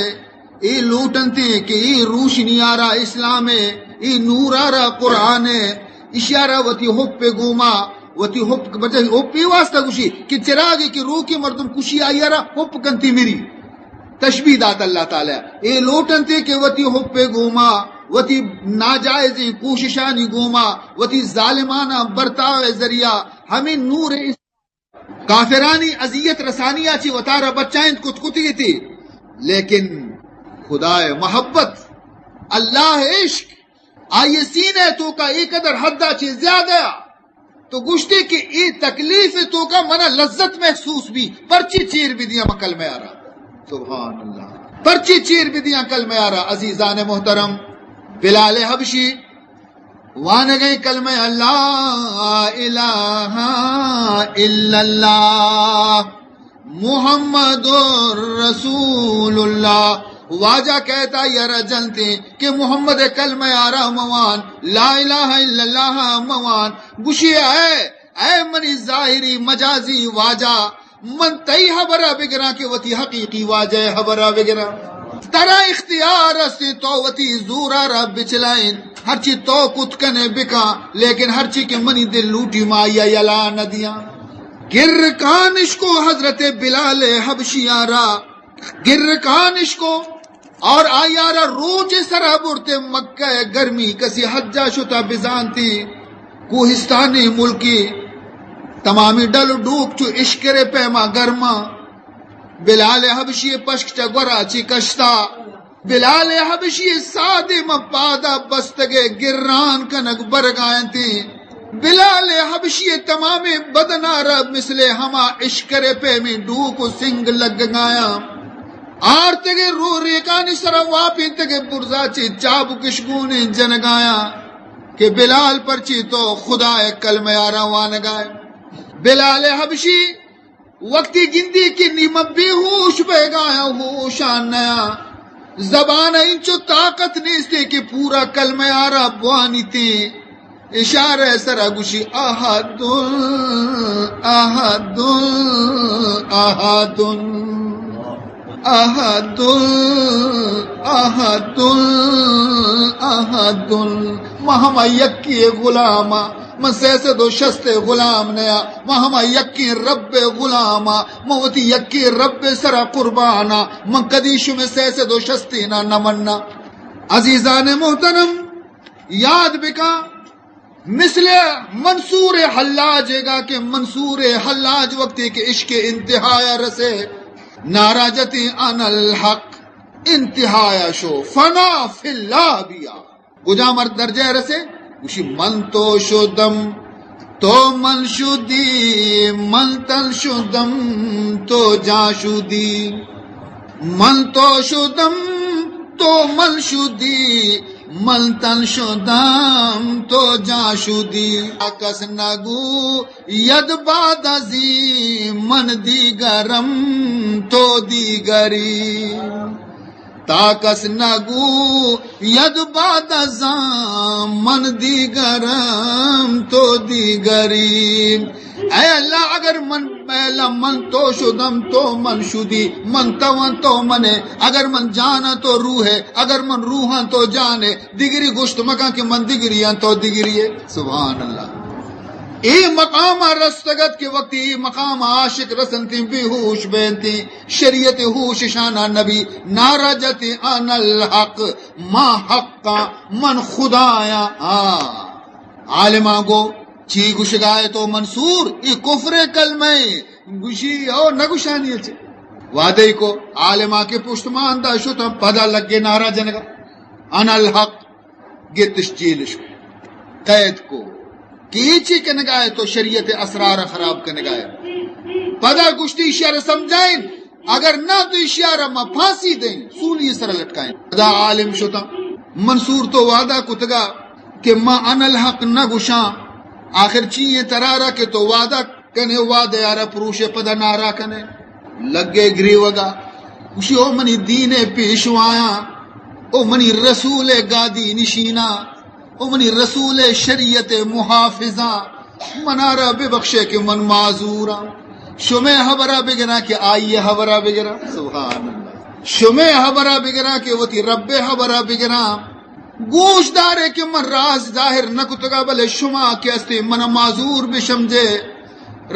اے لوٹنتے کہ اے روشنی آرا اسلام، اے نور آرا قرآن، اشی آرا وتی حب گوما، وتی حب، بچہ حب اے واسطہ گوشی کہ چراغے کہ روکے مردم کشی آئی آرا حب کنتے مری۔ تشبیہ دات اللہ تعالی۔ اے لوٹنتے کہ وتی حب گوما، وتی ناجائزیں کوششانی گوما، وتی ظالمانہ برتاو ذریعہ ہمیں نور اس-، کافرانی اذیت رسانیا چی وتارا بچائنت کت کتگیتی، لیکن خدائے محبت، اللہ عشق، آئی سینہ توکا اے قدر حدا چی زیادہ تو گوشتے کہ اے تکلیف توکا منا لذت محسوس بی، پرچی چیر بدیاں من کلمہ آرا۔ سبحان اللہ۔ پرچی چیر بدیاں کلمہ آرا؟ عزیزان محترم، بلال حبشی وانگئے کلمہ لا الہ الا اللہ محمد رسول اللہ۔ واجہ کہتا یرا جنتے کہ محمد کلمہ آرا موان، لا الہ الا اللہ موان۔ گوشی اے، اے منی ظاہری مجازی واجہ، من تئی حبرا بگراں کہ وتی حقیقی واجہ حبرا بگراں؟ ترا اختیار است تو وتی زورا را بچلائیں، ہرچی تو کت کنے بکاں، لیکن ہرچی کہ منی دل لوٹی ما آئیا یلا نہ دیاں۔ گرکان اشکو حضرت بلال حبشیاں را، گرکان اشکو اور آئی آرا روچ سرا برتے۔ مکہ گرمی کسی حجا شتا بزانتی، کوہستانی ملکی تمامی ڈل و ڈوک چو اشکرے پیما گرما۔ بلال حبشی پشک چا گورا چی کشتا۔ بلال حبشی سادے من پادا بستگے گران کنگ برگائنتی۔ بلال حبشی تمامیں بدنارا مثل ہما اشکر پیمیں ڈوک و سنگ لگگایاں۔ آرتگے رو ریکانی سرا واپینتگے برزا چی چابکش گونیں جنگایاں کہ بلال پرچی تو خدائے کلمہ آرا وانگائے۔ بلال حبشی وقتی گندی کہ نی من بے ہوش بیگایاں، ہوشان نیاں۔ زبان انچو طاقت نیستے کہ پورا کلمہ آرا بوانیتے۔ اشارہ سرا گوشی، احد، احد، احد، احد، احد، احد۔ ما ہما یکی غلام من سئے سد و شست ء غلام نیا، من ہما یکیں رب ء غلام آں، من وتی یکیں رب ء سرا قربان آں، من کدی شمے سئے سد و شستینا نہ مناں۔ عزیزان محترم، یاد بکاں، مثل منصور حلاج ء گا کہ منصور حلاج وقتی کہ عشق انتہایا رسے، نعرہ جتی انا الحق، انتہایا شو، فنا فی اللہ بیا۔ کجام درجہ ء رسے؟ گوشی، من تو شدم، تو من شدی، من تن شدم، تو جان شدی۔ من تو شدم، تو من شدی، من تن شدم، تو جان شدی. کس نگوید بعد از این من دیگرم، تو دیگری. تا کس نگوید بعد از آن من دیگرم، تو دیگری. اے اللہ، اگر من، اے اللہ، من تو شدم، تو من شدی، من تو آں، تو من ئے، اگر من جان آں، تو روح ئے، اگر من روح آں، تو جان ئے، دگری گوشت مکن کہ من دگری آں، تو دگری ئے. سبحان اللہ. اے مقام ءَ رستگ ات کہ وقتی اے مقام ءَ عاشق رسنتیں، بے ہوش بینتیں، شریعت ہوش اشانا نبی، نعرہ جتیں، انا الحق، ما حق آں، من خدایاں. ہاں. عالماں گو، چی گوشگائے تو منصور؟ اے کفر کلمہ ئے. گوشی، او نہ گوشانی چے. وعدہ کو عالماں کہ پشتمان دا شتاں، پدا لگے نعرہ جنگا، انا الحق. گتش جیلش کو، قید کو کہ اے چی کنگائے تو؟ شریعت اسرار خراب کنگائے. پدا گوشتی، اشیارا سمجھائیں، اگر نہ تو اشیارا ما پھانسی دیں، سولی سر لٹکائیں. پدا عالم شتا، منصور تو وعدہ کتگا کہ ما انا الحق نہ گوشاں، آخر چی ایں ترارا کہ تو وعدہ کنے، وعدہ یارا پروشے، پدا نعرہ کنے. لگے گریوگا، گوشی، او منی دین پیشوایاں، او منی رسول گادی نشیناں، او منی رسول شریعت محافظاں، منارا ببخشے کہ من معذوراں. شمے حبرا بگراں کہ آئی حبرا بگراں؟ سبحان اللہ. شمے حبرا بگراں کہ وتی رب حبرا بگراں؟ گوش دارے کہ من راز ظاہر نہ کتگا، بلے شما کہ ہستے من معذور بشمجے،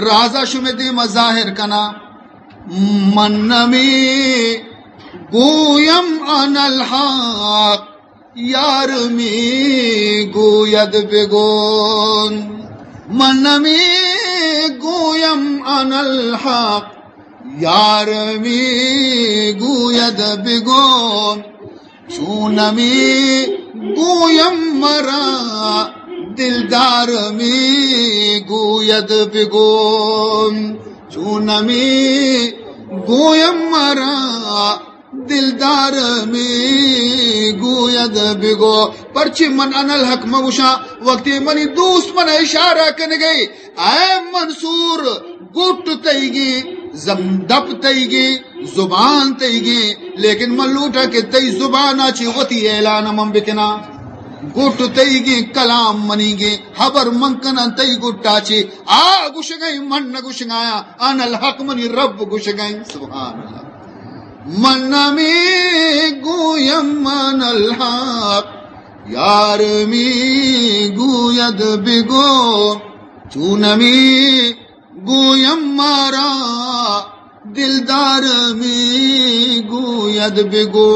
رازا شمے دیما ظاہر کنا. من نمی گویم انا الحق، یار می گوید بگون. من نمی گویم انا الحق، یار می گوید بگون. چون نمی گویم مرا دلدار می گوید بگون. چون نمی گویم مرا دلدار می گوید بگو. پرچی من انا الحق مگوشاں؟ وقتی منی دوست من اشارہ کنگے، اے منصور، گٹ تئیگیں، زم-، دپ تئیگیں، زبان تئیگیں، لیکن من لوٹاں کہ تئی زبانا چی وتی اعلان من بکناں. گٹ تئیگیں، کلام منیگیں، حبر من کناں تئی گٹا چی. آ گوشگئیں، من نہ گوشگایاں، انا الحق، منی رب گوشگئیں. سبحان اللہ. من نمی گویم انا الحق، یار می گوید بگو. چون نمی گویم مارا دلدار می گوید بگو.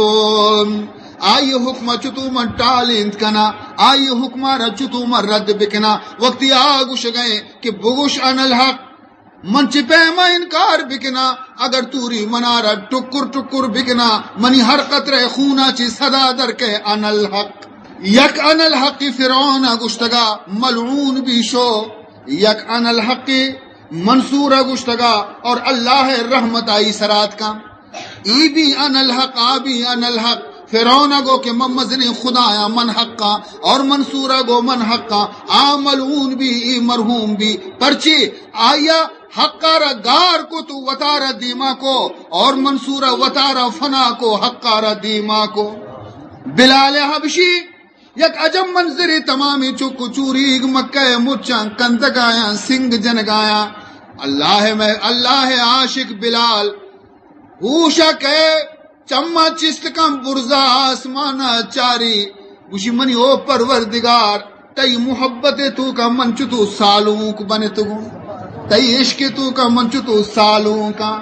آئی حکم چتو من ٹالینت کنا، آئی حکمارا چتو من رد بکنا. وقتی آ گوشگئیں کہ بگوش انا الحق، من چہ پیما انکار بکناں، اگر توری منارا ٹکر ٹکر بکناں، منی ہر قطرہ خونا چی صدا در کئے، انا الحق. یک انا الحق فرعون گشتگا، ملعون بی شو. یک انا الحق منصور گشتگا، اور اللہ رحمت آئی سرات کا. ای بی انا الحق، آ بی انا الحق. فرعون گو کہ من مزنیں خدایاں، من حقاں، اور منصور گو من حقاں. آ ملعون بی، ای مرحوم بی. پرچی؟ آیا حقارا گار کو تو وتارا دیما کو، اور منصورا وتارا فنا کو، حقارا دیما کو. بلال حبشی یک عجب منظرے، تمامی چک و چوریگ مکہ مچاں کندگایاں، سنگ جنگایاں. اللہ میں، اللہ عاشق بلال ہوشا کئے، چماں چست کن، برزا آسمانا چاری، گوشی، منی او پروردگار، تئی محبت توکا من چتو سالونک بنتگوں، تئی عشق توکا من چتو سالونکاں.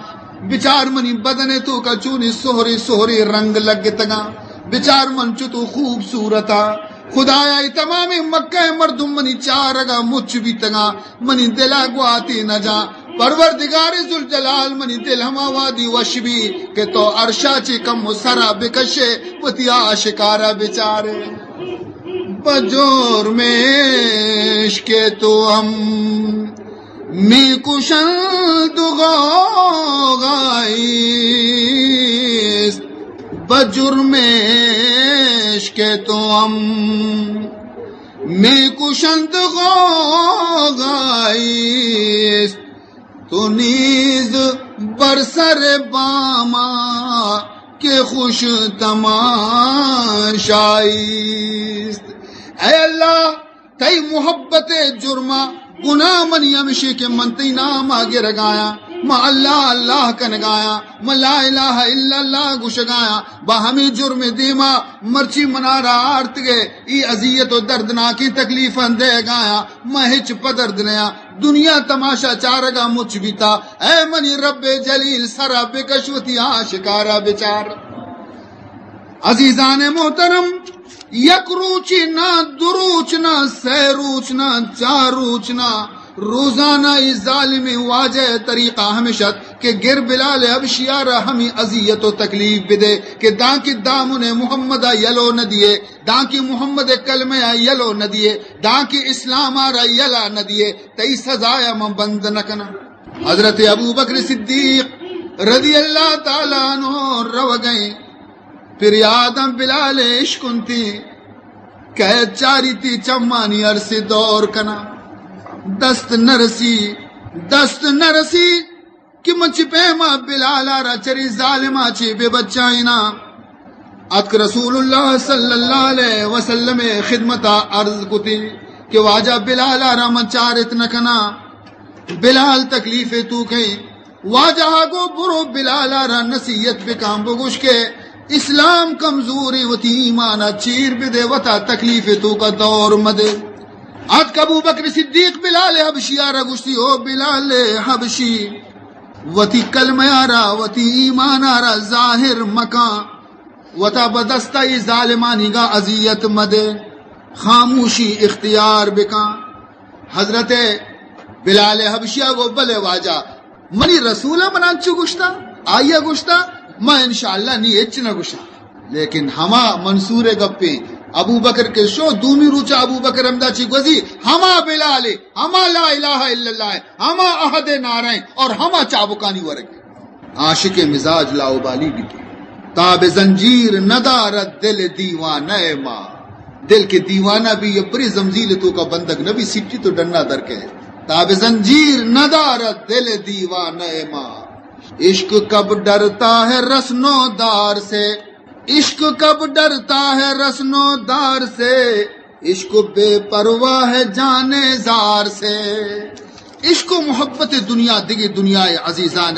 بچار منی بدن توکا چونی سہری سہری رنگ لگتگاں، بچار من چتو خوبصورتاں. خدایا، اے تمامیں مکہ مردم منی چارگا مچ بیتگاں، منی دلا گواتی نہ جاں. پروردگار ذوالجلال، منی دل ہما وادی وش بی کہ تو عرشا چی کم و سرا بکشے، وتی عاشقارا بچارے. بجور میں عشق تو ہم می‌کشند و غوغاییست. به جرم عشق توام می‌کشند غوغایی است. تو نیز بر سر باما که خوش تماشایی است. اے اللہ، تئی محبت ءِ جرم ءَ گناہ منی ہمشی کہ من تئی نام ءَ گرگ ءَ آں، من اللہ اللہ کنگ ءَ آں، من لا الہ الا اللہ گوشگ ءَ آں، با ہمے جرم ءِ دیما مرچی منارا آرتگ ئے، اے اذیت و دردناکیں تکلیفاں دئیگ ءَ آں، من ہچ پدرد نیاں۔ دنیا تماشا چارگ ءَ مچ بیتا۔ اے منی رب جلیل، سرا بکش، وتی عاشقارا بچار۔ عزیزان محترم، یک روچے نہ، دو روچ نہ، سہ روچ نہ، چار روچ نہ، روزانہ اے ظالمیں واجہ ءِ طریقہ ہمیش ات کہ گر بلال حبشی ءَ را ہمے اذیت و تکلیف بدے کہ دانکہ دامن محمد ءَ یلو نہ دیے، دانکہ محمد ءِ کلمہ ءَ یلو نہ دیے، دانکہ اسلام ءَ را یلہ نہ دیے، تئی سزا ءَ من بند نہ کناں۔ حضرت ابوبکر صدیق رضی اللہ تعالی عنہ روگ ءَ ایں، پریاداں بلال ءِ اشکنتی، قید چاریتی، چمانی ارس ءَ دور کناں، دست نہ رسی، دست نہ رسی کہ من چہ پیما بلال ءَ را چرے ظالم ءَ چہ بہ بچائیناں۔ اتک رسول اللہ صلی اللہ علیہ وسلم ءِ خدمت ءَ عرض کتی کہ واجہ، بلال ءَ را من چارت نہ کناں، بلال تکلیف ءِ توک ءَ ایں۔ واجہ ءَ گو، برو بلال ءَ را نصیحت بکن، بگوش کہ اسلام کمزوریں، وتی ایمان ءَ چیر بدے، وتا تکلیف ءِ توک ءَ دور مدے۔ اتک ابوبکر صدیق بلال حبشی ءَ را گوشتی، او بلال حبشی، وتی کلمہ ءَ را، وتی ایمان ءَ را ظاہر مکن، وتا بہ دست ءَ اے ظالمانیگا اذیت مدے، خاموشی اختیار بکن۔ حضرت بلال حبشی ءَ گو، بلے واجہ، منی رسول ءَ منا انچو گوشتا، آئی ءَ گوشتا، ما انشاءاللہ نی ہچ نہ گوشاں۔ لیکن ہما منصور ءِ گپے، ابوبکر کہ شو، دومی روچ ءَ ابوبکر ہمدا چی گوزی، ہما بلال ءِ، ہما لا الہ الا اللہ ءِ، ہما احد ءِ نعرہ ءِ اور ہما چابکانی ورگ ءِ۔ عاشق ءِ مزاج لاؤبالی بیت۔ تاب زنجیر ندارد دل دیوانہ ما۔ دل کہ دیوانہ بی، یہ پری زمزیل ءِ توک ءَ بندگ نہ بی، سٹی تو ڈنا در کئے۔ تاب زنجیر ندارد دل دیوانہ ما۔ عشق کب ڈرتا ہے رسن و دار سے، عشق کب ڈرتا ہے رسن و دار سے، عشق بے پرواہ ہے جان زار سے۔ عشق و محبت دنیا، دگہ دنیا ءِ عزیزان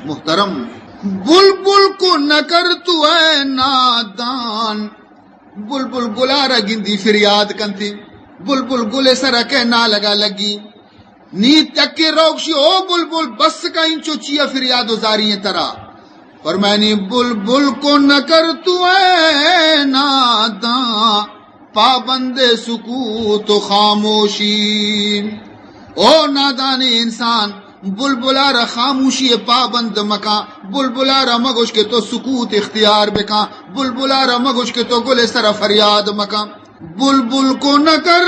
محترم۔ بلبل کو نہ کر تو اے نادان۔ بلبل گل ءَ را گندی فریاد کنتی۔ بلبل گل ءِ سر ءَ کہ نالگ ءَ لگی۔ نی تکے روکشی، او بلبل، بس کا، انچو چیا فریاد و زاری ایں ترا؟ فرمانی، بلبل کو نہ کر تو اے ناداں، پابند سکوت و خاموشی۔ او نادانیں انسان، بلبل ءَ را خاموشی ءِ پابند مکن، بلبل ءَ را مگوش کہ تو سکوت اختیار بکن، بلبل ءَ را مگوش کہ تو گل ءِ سر ءَ فریاد مکن۔ بلبل کو نہ کر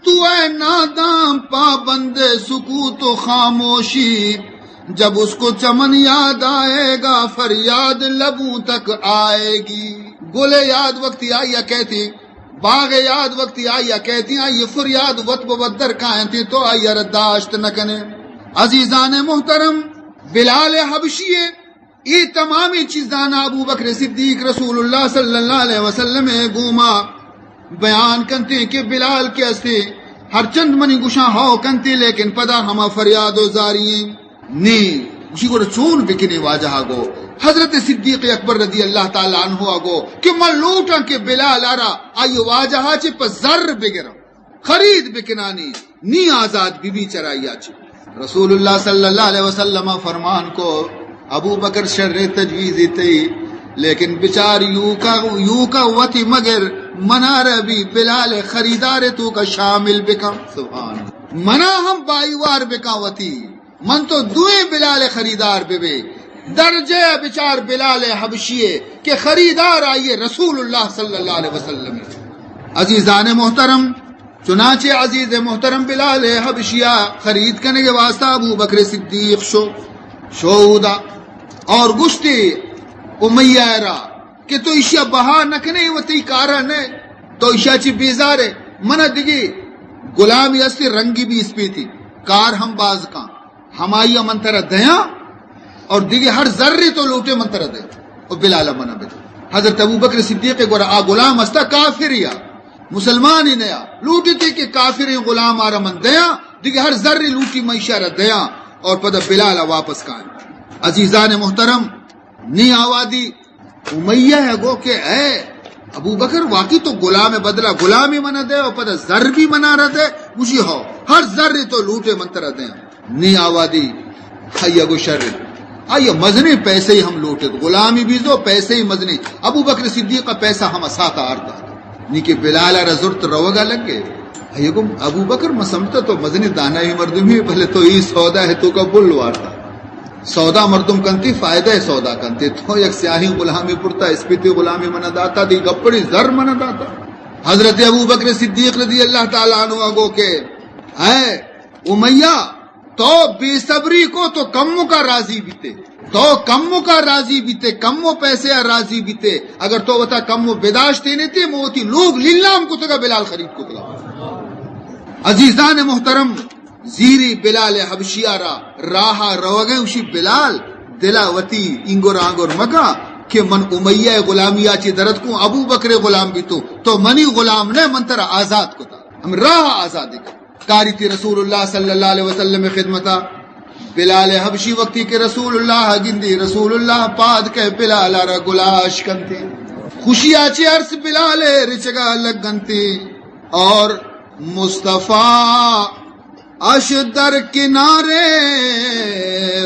تو اے ناداں پابند سکوت و خاموشی، جب اس کو چمن یاد آئے گا فریاد لبوں تک آئے گی۔ گل ءِ یاد وقتی آئی ءَ کیتی، باغ ءِ یاد وقتی آئی ءَ کیتی، آئی ءِ فریاد وت بہ وت در کاینتی، تو آئی ءَ را داشت نہ کنے۔ عزیزان محترم، بلال حبشی ءِ اے تمامیں چیزاں ابوبکر صدیق رسول اللہ صلی اللہ علیہ وسلم ءِ گوما بیان کنتے کہ بلال کہ استے، ہرچند منی گوشاں ہو کنتے، لیکن پدا ہما فریاد و زاری ایں۔ نی، گوشی گڑا چون بکنے واجہ ءَ گو؟ حضرت صدیق اکبر رضی اللہ تعالی عنہ ءَ گو کہ من لوٹاں کہ بلال ءَ را آئی واجہ ءَ چہ پہ زر بگراں۔ خرید بکنانی، نی آزاد بی بی چرائی ءَ چہ۔ رسول اللہ صلی اللہ علیہ وسلم ءَ فرمان کو، ابو بکر شر تجویزی تئی، لیکن بچار یوکا، یوکا وتی مگر منارا بی بلال خریدار تو کا شامل بکن۔ سبحان اللہ۔ منا ہم بائیوار بکن وتی۔ من تو دوئیں بلال خریدار بہ بے۔ درجہ بچار بلال حبشی ءِ کہ خریدار آئی رسول اللہ صلی اللہ علیہ وسلم۔ عزیزان محترم، چنانچہ عزیز محترم بلال حبشی ءَ خرید کنگ ءِ واسطہ ابو بکر صدیق شو، شو اودا اور گشتی امیہ ءَ را کہ تو ایشی ءَ بہا نہ کنے، وتی کار ءَ نہ، تو ایشی ءَ چہ بیزار ئے۔ من ءَ دگہ غلامے ہستی، رنگی بی اسپیتی، کار ہم باز کاں، ہمائی ءَ من ترا دیاں، اور دگہ ہر زرے تو لوٹے من ترا دے، او بلال ءَ من ءَ بدے۔ حضرت ابوبکر صدیق ءِ گورا آ غلام ہستا، کافرے آ، مسلمانے نیا، لوٹیتی کہ کافریں غلام آرا من دیاں، دگہ ہر زرے لوٹی من ایشی ءَ را دیاں، اور پدا بلال ءَ واپس کاں۔ عزیزان محترم، نی آوادی امیہ ءَ گو کہ اے ابوبکر، واقعی تو غلام ءِ بدلا غلامی من ءَ دے و پدا زر بھی من ءَ را دے؟ گوشی ہو، ہر زر تو لوٹے من ترا دیں۔ نی آوادی آئی ءَ گو شر۔ آئی ءَ مزنیں پیسے ہم لوٹت، غلامی بیزو پیسے مزنیں۔ ابوبکر صدیق ءَ پیسہ ہم ساتا آرتا۔ نی کہ بلال ءَ را زرت روگا لگے۔ آئی ءَ گو ابوبکر، من سمجھتا تو مزنیں دانائیں مردمے، بلے تو ای سودا ءِ توکا بل وارتا۔ سودا مردم کنتی، فائدہ ءِ سودا کنتی۔ تو یک سیاہیں غلامے پرتا، اسپیتی غلامے من ءَ داتا، دی گپڑی زر من ءَ داتا۔ حضرت ابوبکر صدیق رضی اللہ تعالی عنہ ءَ گو کہ اے امیہ، تو بے صبری کو، تو کمکا راضی بیتے، تو کمکا راضی بیتے، کمو پیسے ءَ راضی بیتے۔ اگر تو وتا کمو بداشتینیتے، من وتی لوگ لیلام کتگا، بلال خرید کتگا۔ عزیزان محترم، زیری بلال حبشی ءَ را راہ ءَ روگ ءَ، گوشی بلال، دل ءَ وتی اینگر آنگر مکن کہ من امیہ ءِ غلامی ءَ چہ درت کوں، ابوبکر ءِ غلام بیتوں، تو منی غلام نہ، من ترا آزاد کتا، ہم راہ ءَ آزادی کن۔ کاریتی رسول اللہ صلی اللہ علیہ وسلم ءِ خدمت ءَ، بلال حبشی وقتی کہ رسول اللہ ءَ گندی، رسول اللہ پاد کہ بلال ءَ را گلاش کنتی، خوشی ءَ چہ ارس بلال ءِ رچگا لگ انتی اور مصطفی اش در کنار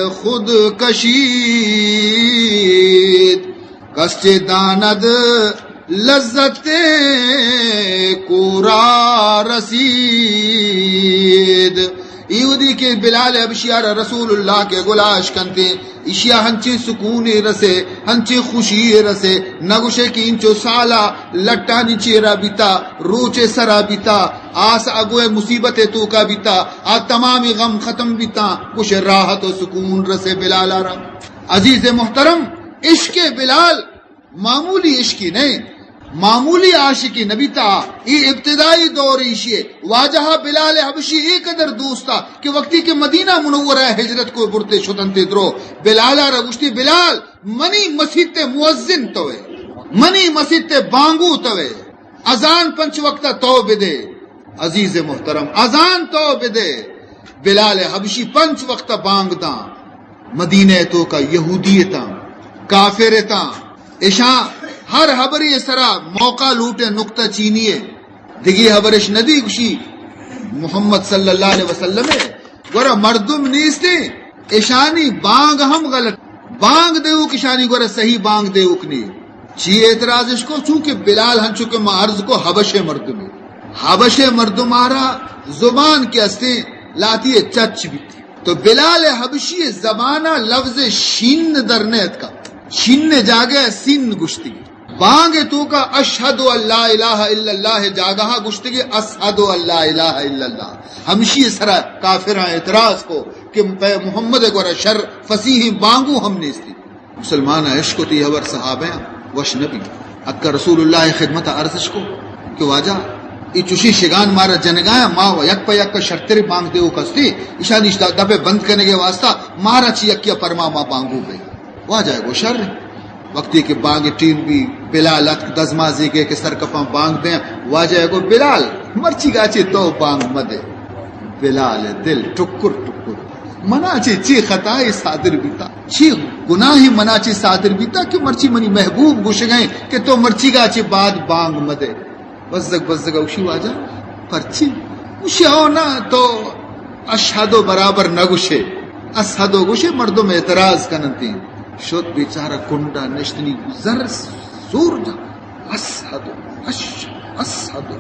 خود کشید، کس چه داند لذت کورا رسید۔ ایودی کہ بلال حبشی ءَ را رسول اللہ کہ گلاش کنتے، ایشی ءَ ہنچیں سکونے رسے، ہنچیں خوشی رسے، نہ گوشے کہ اینچو سالا لٹانی چیرا بیتا، روچے سرا بیتا، آس اگوئے مصیبت توکا بیتا، آ تمامی غم ختم بیتا، گوشے راحت و سکون رسے بلال ءَ را۔ عزیز محترم، عشق بلال معمولی عشقی نہ، معمولی عاشقی نہ بیتا۔ اے ابتدائی دور ایشی ءِ۔ واجہ بلال حبشی اے قدر دوستا کہ وقتی کہ مدینہ منورہ ہجرت کو برتے شتنتے درو، بلال ءَ را گوشتی، بلال، منی مسیت ءِ مؤذن توئے، منی مسیت ءِ بانگو توئے، اذان پنچ وقت ءَ تو بدے۔ عزیز محترم، اذان تو بدے۔ بلال حبشی پنچ وقت ءَ بانگ داں۔ مدینہ ءِ توکا یہودی اتاں، کافر اتاں، اشاں ہر ہبرے سرا موقع لوٹے، نقطہ چینی ءِ۔ دگہ ہبرش ندی، گوشی محمد صلی اللہ علیہ وسلم ءِ گورا مردم نیستیں، اشانی بانگ ہم غلط، بانگ دیوک اشانی گورا صحیح بانگ دیوک نی۔ چی اعتراض اش کو؟ چونکہ بلال ہنچو کہ ما عرض کو حبشے مردمے، حبشے مردم آرا زبان کہ استیں لاتی چچ بیتی۔ تو بلال حبشی زبانا لفظ شین در نیتکا، شین جاگہ سین گشتی۔ بانگ توکا اشہد ان لا الہ الا اللہ جاگہا گشتگی اسہد ان لا الہ الا اللہ۔ ہمشی سرا کافراں اعتراض کو کہ پہ محمد گورا شر فصیحیں بانگو ہم نیستی۔ مسلمان اشکتی ہبر صحابیاں وش نبی۔ اکا رسول اللہ خدمت عرضش کو کہ واجہ، ای چوشی شگان مارا جنگایا، ما و یک پہ یک شرتر بانگ دیو کستی، اشانی دپے بند کنگے واسطہ مارا چی یکیا پرما، ما بانگو بے۔ واجہ گو شر۔ وقتی کہ بانگ ٹیم بی، بلال اتک دزمازی کے کہ سرکپاں بانگ دیں، واجہ گو بلال، مرچی گا چی تو بانگ مدے۔ بلال دل ٹکر ٹکر۔ منا چی چی خطائی صادر بیتا، چی گناہی منا چی صادر بیتا کہ مرچی منی محبوب گوشگئے کہ تو مرچی گا چی بعد بانگ مدے۔ بزگ بزگ اوشی واجہ، پرچی؟ اوشی او نا، تو اشہدو برابر نہ گوشے، اسہدو گوشے، مردم اعتراض کننتی۔ شد بیچارہ کنڈا نشتنی زر سور جا، اسہدو، اش، اسہدو،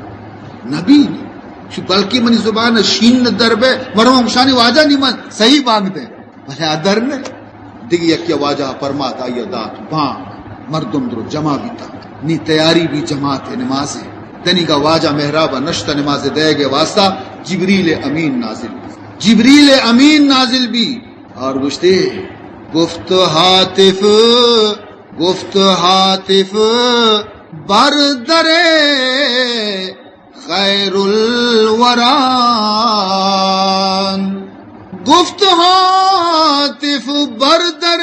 نبی نی۔ شو بلکہ منی زبان شین در بے، مرو گوشانی واجہ نی من صحیح بانگ دے۔ بلے آ در نہ۔ دگہ یکے واجہ پرمات آئی دات بانگ، مردم درو جمع بیتا۔ نی تیاری بی جماعت نمازے۔ دنیگا واجہ محراب نشتہ نماز دئیگے واسطہ جبریل امین نازل بی۔ جبریل امین نازل بی اور گوشتے، گفت هاتف گفت هاتف بر در خیر الورا، گفت هاتف بر در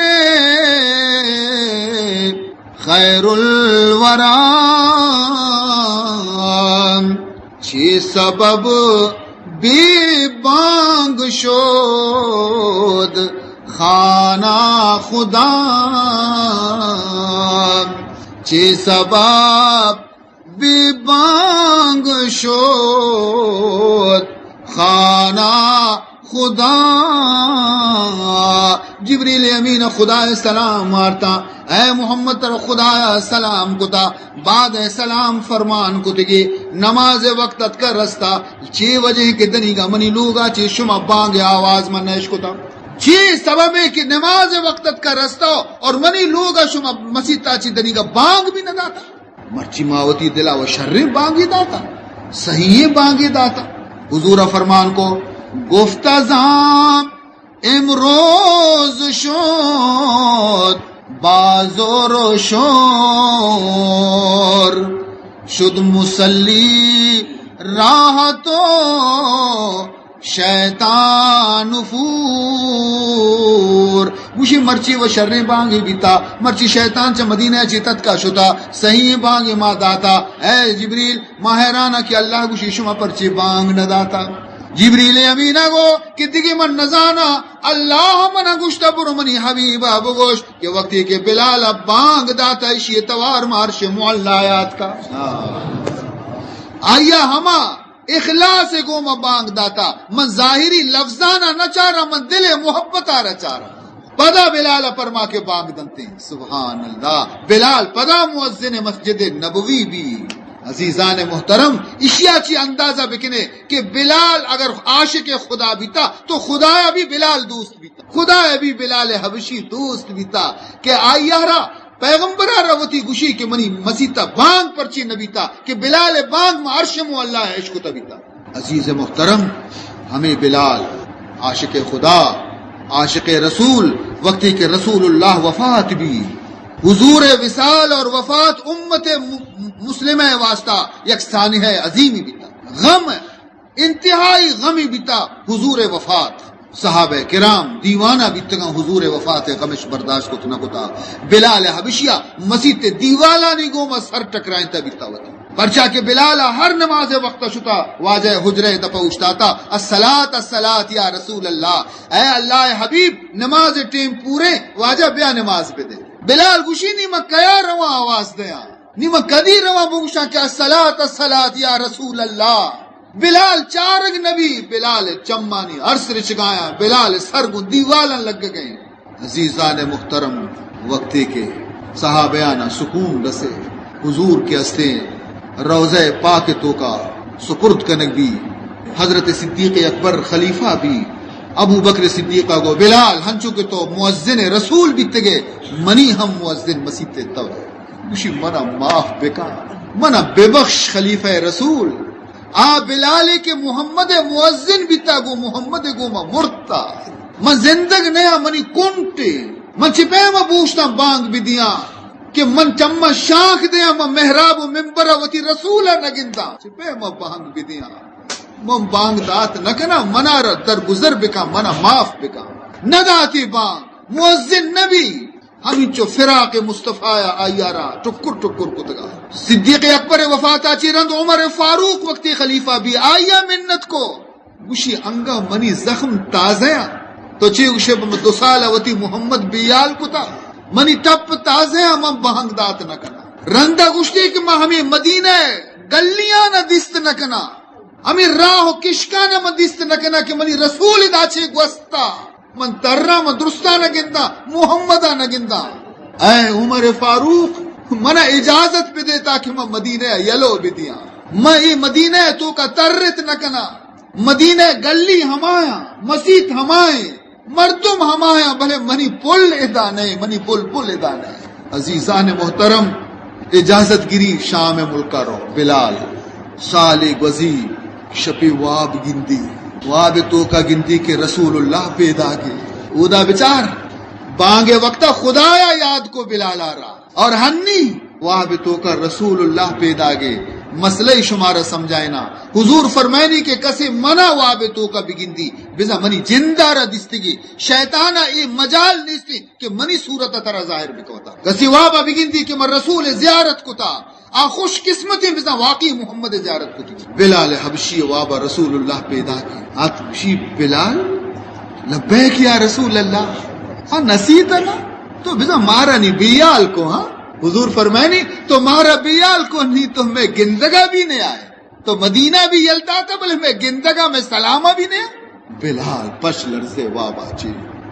خیر الورا، چه سبب بی بانگ شد خانه خدا، چه سبب بی بانگ شد خانه خدا۔ جبریل امین خدا سلام وارتا، اے محمد تر خدا سلام کتا، بعد سلام فرمان کتگی، نماز وقت اتکا رستا، چی وجہ کہ دنیگا منی لوگا چی شما بانگ آواز من نش کتا؟ چی سبب ہے کہ نماز وقت اتکا رستا اور منی لوگا شما مسیتا چی دنیگا بانگ بھی نہ داتا؟ مرچی ما وتی دلا و شریں بانگے داتا، سہییں بانگے داتا۔ حضور فرمان کو، گفت ازاں امروز شد بازور و شور، شد مسلی راحت و شیطان نفور۔ گوشی، مرچی و شریں بانگے بیتا، مرچی شیطان چہ مدینہ چی تتکا شتا، سہی بانگے ما داتا۔ اے جبریل، ما حیران کہ اللہ گوشی شما پرچی بانگ نہ داتا؟ جبریل امینا گو کہ دگہ من نزانا، اللہ منا گوشتا برو منی حبیبا بگوش کہ وقتی کہ بلال بانگ داتا، اشی توار ما عرش معلی یاد کا۔ آیا ہما اخلاص گوما بانگ داتا، من ظاہری لفظانا نہ چارا، من دل محبت آرا چارا۔ پدا بلال پرما کہ بانگ دنتے۔ سبحان اللہ، بلال پدا مؤذن مسجد نبوی بی۔ عزیزان محترم، اشیا چی اندازہ بکنے کہ بلال اگر عاشق خدا بیتا تو خدایا بھی بلال دوست بیتا، خدایا بھی بلال حبشی دوست بیتا کہ آئی را پیغمبر ء را وتی گوشی کہ منی مسیت ء بانگ پرچی نہ بیتا کہ بلال ء بانگ ما عرش مو اللہ ء اشکتہ بیتا۔ عزیز محترم، ہمیں بلال عاشق خدا، عاشق رسول، وقتی کہ رسول اللہ وفات بی، حضور وصال اور وفات امت م-، مسلمہ ء واسطہ یک سانحہ عظیمی بیتا۔ غم انتہائی غمی بیتا حضور وفات۔ صحابہ کرام دیوانہ بیتگاں، حضور وفات غمش برداشت کت نہ کتا۔ بلال حبشیہ مسیت دیوالانی گوما سر ٹکرائینتا بیتا وتی۔ پرچا کہ بلال ہر نماز وقت شتا واجہ حجرہ دپا اوشتاتا، الصلاۃ الصلاۃ یا رسول اللہ، اے اللہ حبیب، نماز ٹیم پورے، واجہ بیا نماز بدے۔ بلال گوشی، نی من کیا رواں آواز دیاں؟ نی من کدی رواں بگوشاں کہ الصلاۃ الصلاۃ یا رسول اللہ؟ بلال چارگ نبی، بلال چمانی ارس رچگایاں، بلال سر گوں دیوالاں لگگئیں۔ عزیزان محترم، وقتی کہ صحابیانا سکون رسے، حضور کے ہستیں روضہ پاک توکا سپرد کنگ بی، حضرت صدیق اکبر خلیفہ بی، ابو بکر صدیقہ گو، بلال، ہنچو کہ تو مؤذن رسول بیتگے، منی ہم مؤذن مسیت تو ہے۔ گوشی، منا معاف بکا، منا ببخش خلیفہ رسول۔ آ بلالے کہ محمد مؤذن بیتا، گو محمد گوما مرتا۔ من زندگ نیا، منی کنٹے۔ من چہ پیما بوشتاں بانگ بدیاں کہ من چما شانک دیاں، من محراب و منبر وتی رسول نہ گنداں۔ چہ پیما بانگ بدیاں۔ من بانگ دات نہ کناں، منا را درگزر بکاں، منا معاف بکاں۔ نہ داتی بانگ، مؤذن نبی۔ ہمینچو فراق مصطفیٰ آیا، آئی را ٹکر ٹکر کتگا۔ صدیق اکبر وفاتا چی رند عمر فاروق وقتی خلیفہ بی، آیا منت کو، گوشی، انگا منی زخم تازہ آں۔ تو چی گوشے، من دو سال وتی محمد بیال کتا، منی ٹپ تازہ آں، من بانگ دات نہ کنا۔ رندا گوشتی کہ من ہمیں مدینہ گلیانا دیست نہ کنا۔ ہمے راہ و کشکانا من دیست نہ کناں کہ منی رسول ادا چے گوستا۔ من تراں، من درستاں نہ گنداں، محمدا نہ گنداں۔ اے عمر فاروق، منا اجازت بدے تاکہ من مدینہ یلو بدیاں۔ من اے مدینہ توکا ترت نہ کناں۔ مدینہ گلی ہمایاں، مسیت ہمائیں۔ مردم ہمایاں، بلے منی پل ادا نئے، منی بلبل ادا نئے۔ عزیزان محترم، اجازت گری شام ملکا رو۔ بلال سالے گوزی، شپی واب گندی، واب توکا گندی کہ رسول اللہ پیداگے۔ اودا بچار، بانگ وقتا خدایا یاد کو بلالا را۔ اور ہنی واب توکا رسول اللہ پیداگے۔ مسئلہ شمارا سمجھائنا۔ حضور فرمائنی کہ کسے منا واب توکا بگندی، بزاں منی جندارا دیستگی۔ شیطانا اے مجال نیستی کہ منی صورت ترا ظاہر بکوتا۔ کسے وابا بگندی کہ من رسول زیارت کتا، آ خوش قسمتیں، بزاں واقعی محمد زیارت کتی۔ بلال حبشی وابا رسول اللہ پیداگے۔ آت گوشی، بلال، لبیک یا رسول اللہ۔ ہاں، نسیتنا؟ تو بزاں مارا نی بیال کو، ہاں؟ حضور فرمائنی، تو مارا بیال کو، نی تو مئے گندگا بھی نہ آئے۔ تو مدینہ بھی یل داتا، بلے مئے گندگا، مئے سلاما بھی نہ آئے۔ بلال پش لرزے وابا چی۔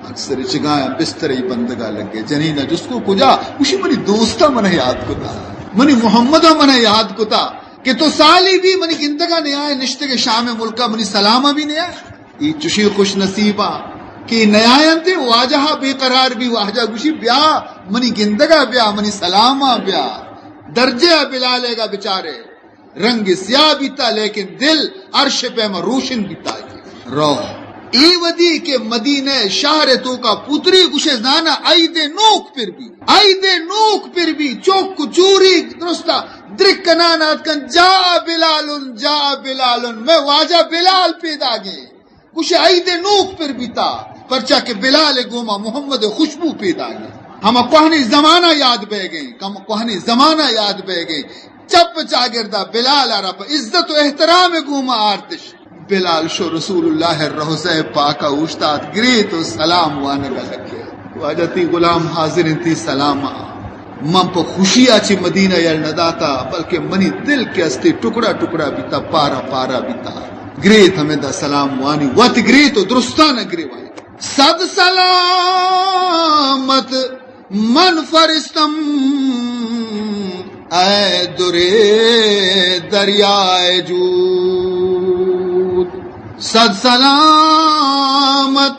اکثر چگایا بسترے بندگا لگے۔ جنینا جست کو کجا؟ گوشی، منی دوستا منا یاد کتا، منی محمدا منا یاد کتا کہ تو سالی بھی منی گندگا نہ آئے، نشتگے شام ملکا، منی سلاما بھی نہ آئے۔ اے چشیں خوش نصیبا کہ نیاینت، واجہ بے قرار بی، واجہ گوشی، بیا منی گندگا بیا، منی سلاما بیا۔ درجہ بلالے گا بچارے، رنگ سیاہ بیتا، لیکن دل عرش پیما روشن بیتا۔ رو۔ اے ودی کہ مدینہ شہر توکا پتری، گوشے، زانا عید نوک پر بی، عید نوک پر بی، چوک چوری درستا درک کنان آتکن، جاء بلال، جاء بلال، مئے واجہ بلال پیداگے۔ گوشے، عید نوک پر بیتا، پرچا کہ بلال گوما محمد خوشبو پیداگے۔ ہما کوہنی زمانہ یاد بہ گئے، ہما کوہنی زمانہ یاد بہ گئے۔ چپ چاگردا بلال را پہ عزت و احترام گوما آرتش۔ بلال شو رسول اللہ روضہ پاکا اوشتات، گریت و سلام وانگا لگے۔ واجہ، تئی غلام حاضر انت، تئی سلاما۔ من پہ خوشیا چہ مدینہ یل نہ داتا، بلکہ منی دل کہ استی ٹکڑا ٹکڑا بیتا، پارا پارا بیتا۔ گریت ہمدا سلام وانی، وت گریت و درستانا گریوان۔ صد سلامت من فرستم اے درے دریائے جود۔ صد سلامت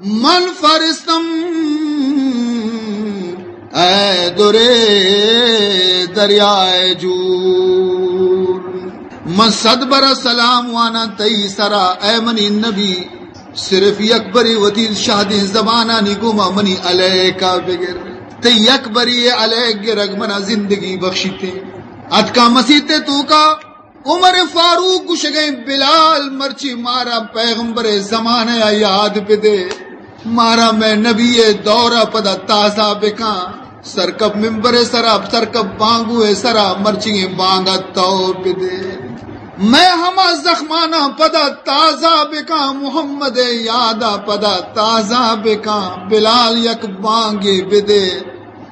من فرستم اے درے دریائے جود۔ من صد برا سلام وانا تئی سرا اے منی نبی۔ صرف یک برے وتی شہدیں زبانانی گوما منی علیکا بگر۔ تئی یک برے علیک گرگ منا زندگی بخشیتے۔ اتکا مسیتے توکا عمر فاروق گوشگئے، بلال مرچی مارا پیغمبر زمانہ یاد بدے، مارا مئے نبی دورا پدا تازہ بکاں۔ سرکپ ممبر سرا، سرکپ بانگو سرا مرچیگیں بانگا تو بدے۔ مئے ہما زخمانا پدا تازہ بکاں، محمد یادا پدا تازہ بکاں۔ بلال یک بانگے بدے۔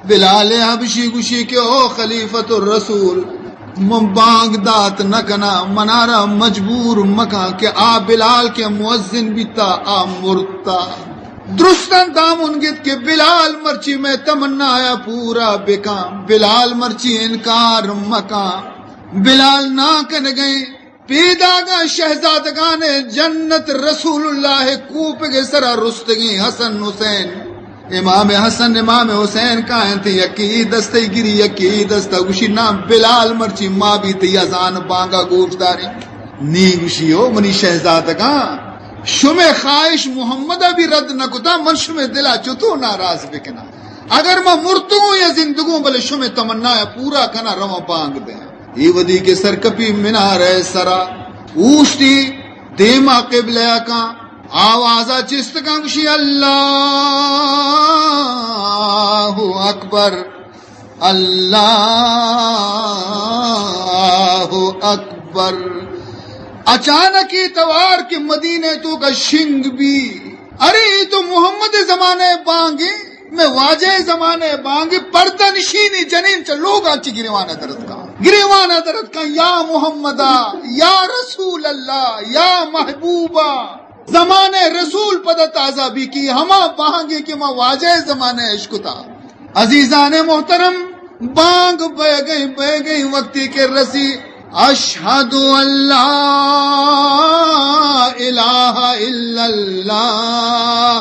بلال حبشی گوشی کہ او خلیفۃ الرسول، من بانگ دات نہ کناں، منارا مجبور مکاں کہ آ بلال کہ مؤذن بیتا، آ مرتا۔ درستاں دامن گت کہ بلال مرچی مئے تمنایا پورا بکاں، بلال مرچی انکار مکاں۔ بلال نہ کنگئے۔ پیداگاں شہزادگان جنت، رسول اللہ کوپگ سرا رستگیں حسن حسین۔ امام حسن، امام حسین کاینت، یکے اے دستے گری، یکے اے دستا۔ گوشی، ناں بلال مرچی ما بیت یا زان بانگا گوش داریں۔ نی گوشی، او منی شہزادگاں، شمے خواہش محمدا بھی رد نہ کتا، من شمے دلا چتو ناراض بکناں؟ اگر ما مرتگوں یا زندگوں، بلے شمے تمنایا پورا کناں، رواں بانگ دیاں۔ اے وھدی کہ سرکپی منارہ سرا اوشتی، دیما قبلہ کاں، آوازا چست کاں، گوشی، اللہ اکبر، اللہ اکبر۔ اچانک اے توار کہ مدینہ توکا شنگ بی، ارے، اے تو محمد زمانہ بانگے۔ مئے واجہ زمانہ بانگے۔ پردہ نشینی جنین چہ لوگاں چہ گریوان درت کاں۔ گریوان درت کاں، یا محمدا، یا رسول اللہ، یا محبوبا۔ زمانہ رسول پدا تازہ بی کہ ہما بانگے کہ ما واجہ زمانہ اشکتا۔ عزیزان محترم، بانگ بہ گئی، بہ گئی، وقتی کہ رسی، اشہد ان لا الہ الا اللہ۔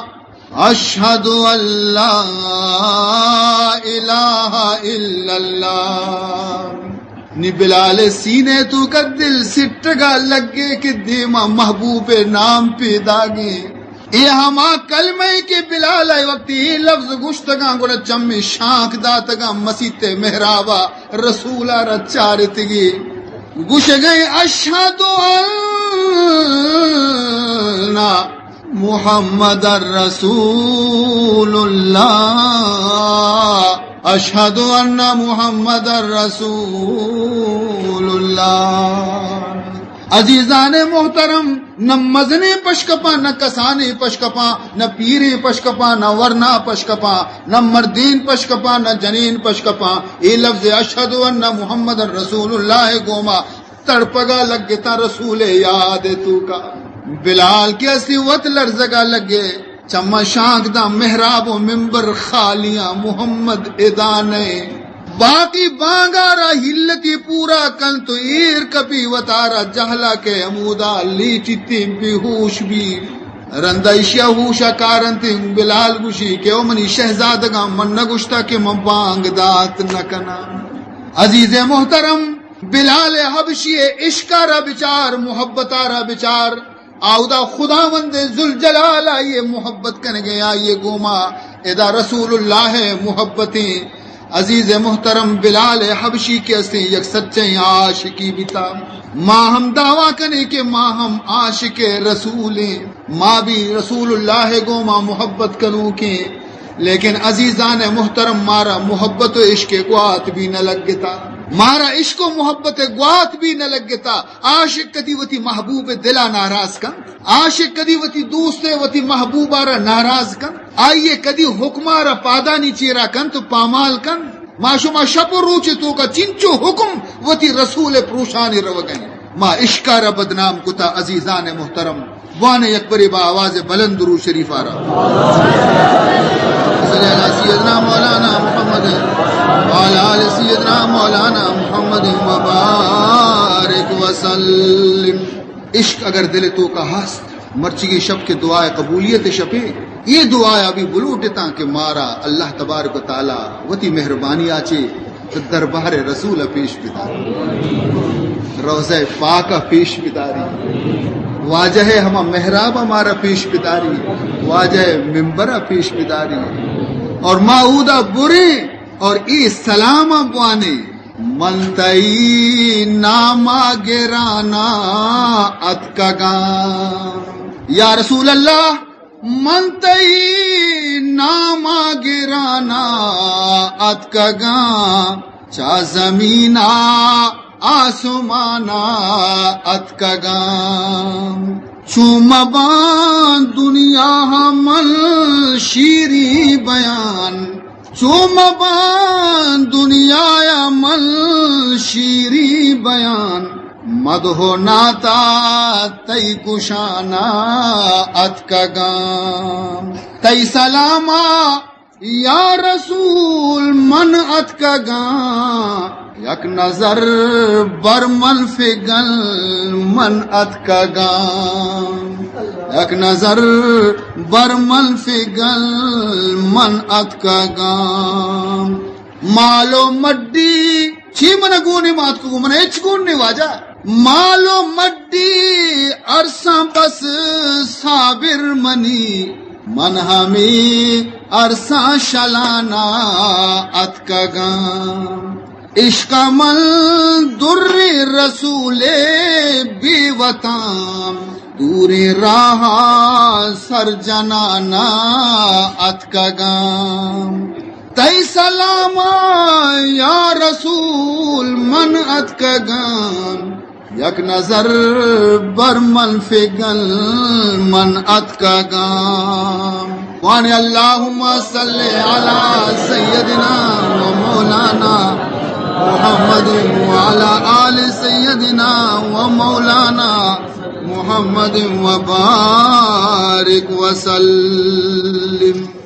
اشہد ان لا الہ الا اللہ۔ نی بلال سینے توکا دل سٹگا لگے کہ دیما محبوب نام پیداگے۔ اے ہما کلمہ اے کہ بلال ءَ وقتی اے لفظ گوشتگاں، گڑا چمی شانک داتگاں، مسیت ءِ محراب ءَ رسول ءَ را چارتگی۔ گوشگئے، اشہد ان محمد رسول اللہ، اشہد ان محمد رسول اللہ۔ عزیزان محترم، نہ مزنیں پشکپاں، نہ کسانیں پشکپاں، نہ پیریں پشکپاں، نہ ورنا پشکپاں، نہ مردین پشکپاں، نہ جنین پشکپاں۔ اے لفظ اشہد ان محمد رسول اللہ گوما تڑپگا لگتاں رسول یاد توکا۔ بلال کہ استی وت لرزگا لگے، چماں شانک داں محراب و ممبر خالیاں، محمد ادا نئے۔ باقی بانگا را ہلتی پورا کنت و ایر کپی وتارا جہلا کہ ہمودا لیٹیتیں بے ہوش بی۔ رندا اشیا ہوشا کارنتیں، بلال گوشی کہ او منی شہزادگاں، من نہ گوشتا کہ من بانگ دات نہ کناں۔ عزیز محترم، بلال حبشی ءِ عشق ءَ را بچار، محبت ءَ را بچار۔ آودا خداوند ذوالجلال آئی ءِ محبت کنگے، آئی ءِ گوما ادا رسول اللہ ءِ محبتیں۔ عزیز محترم، بلال حبشی کہ استیں یک سچیں عاشقی بیتا۔ ما ہم دعویٰ کنیں کہ ما ہم عاشق رسولیں، ما بھی رسول اللہ ءِ گوما محبت کنوکیں۔ لیکن عزیزان محترم، مارا محبت و عشق گوات بھی نہ لگتا، مارا عشق و محبت گوات بھی نہ لگتا۔ عاشق کدی وتی محبوب دلا ناراض کنت؟ عاشق کدی وتی دوست، وتی محبوبا را ناراض کنت؟ آئی کدی حکما را پادانی چیرا کنت و پامال کنت؟ ما شما شپ و روچ توکا چنچو حکم وتی رسول پروشانی روگئیں۔ ما عشقا را بدنام کتا۔ عزیزان محترم، بوانے یک برے با آواز بلند درود شریف آرا۔ صلی علی سیدنا مولانا محمد وعلی آل سیدنا مولانا محمد وبارک وسلم۔ عشق اگر دل توکا ہست، مرچیگیں شپ کہ دعائے قبولیت شپے، اے دعایا بھی بلوٹتاں کہ مارا اللہ تبارک و تعالی وتی مہربانی آچے دربار رسول پیش بداری، روضہ پاک پیش بداری، واجہ ہما محراب مارا پیش بداری، واجہ ممبر پیش بداری، اور ما اودا بریں اور اے سلام بوانیں، من تئی ناما گرانا اتکگاں۔ یا رسول اللہ، من تئی ناما گرانا اتکگاں، چا زمینا آسمانا اتکگاں۔ چو مبان دنیا من شیریں بیان، چو مبان دنیا من شیریں بیان، مدح و نعتا تئی گشانا اتکگاں۔ تئی سلاما یا رسول من اتکگاں، یک نظر بر من فگن من اتکگاں، یک نظر بر من فگن من اتکگاں۔ مال و مڈی چی من گون ما اتکگوں، من ہچ گون نے واجہ۔ مال و مڈی ارساں بس صابر منی، من ہمے ارساں شلانا اتکگاں۔ عشق من در رسول بے وطن، دوریں راہ سر جنانا اتکگاں۔ تئی سلاما یا رسول من اتکگاں، یک نظر بر من فگن من اتکگاں۔ وان اللہم صل علی سیدنا و مولانا محمد وعلی آل سیدنا و مولانا محمد وبارک وسلم۔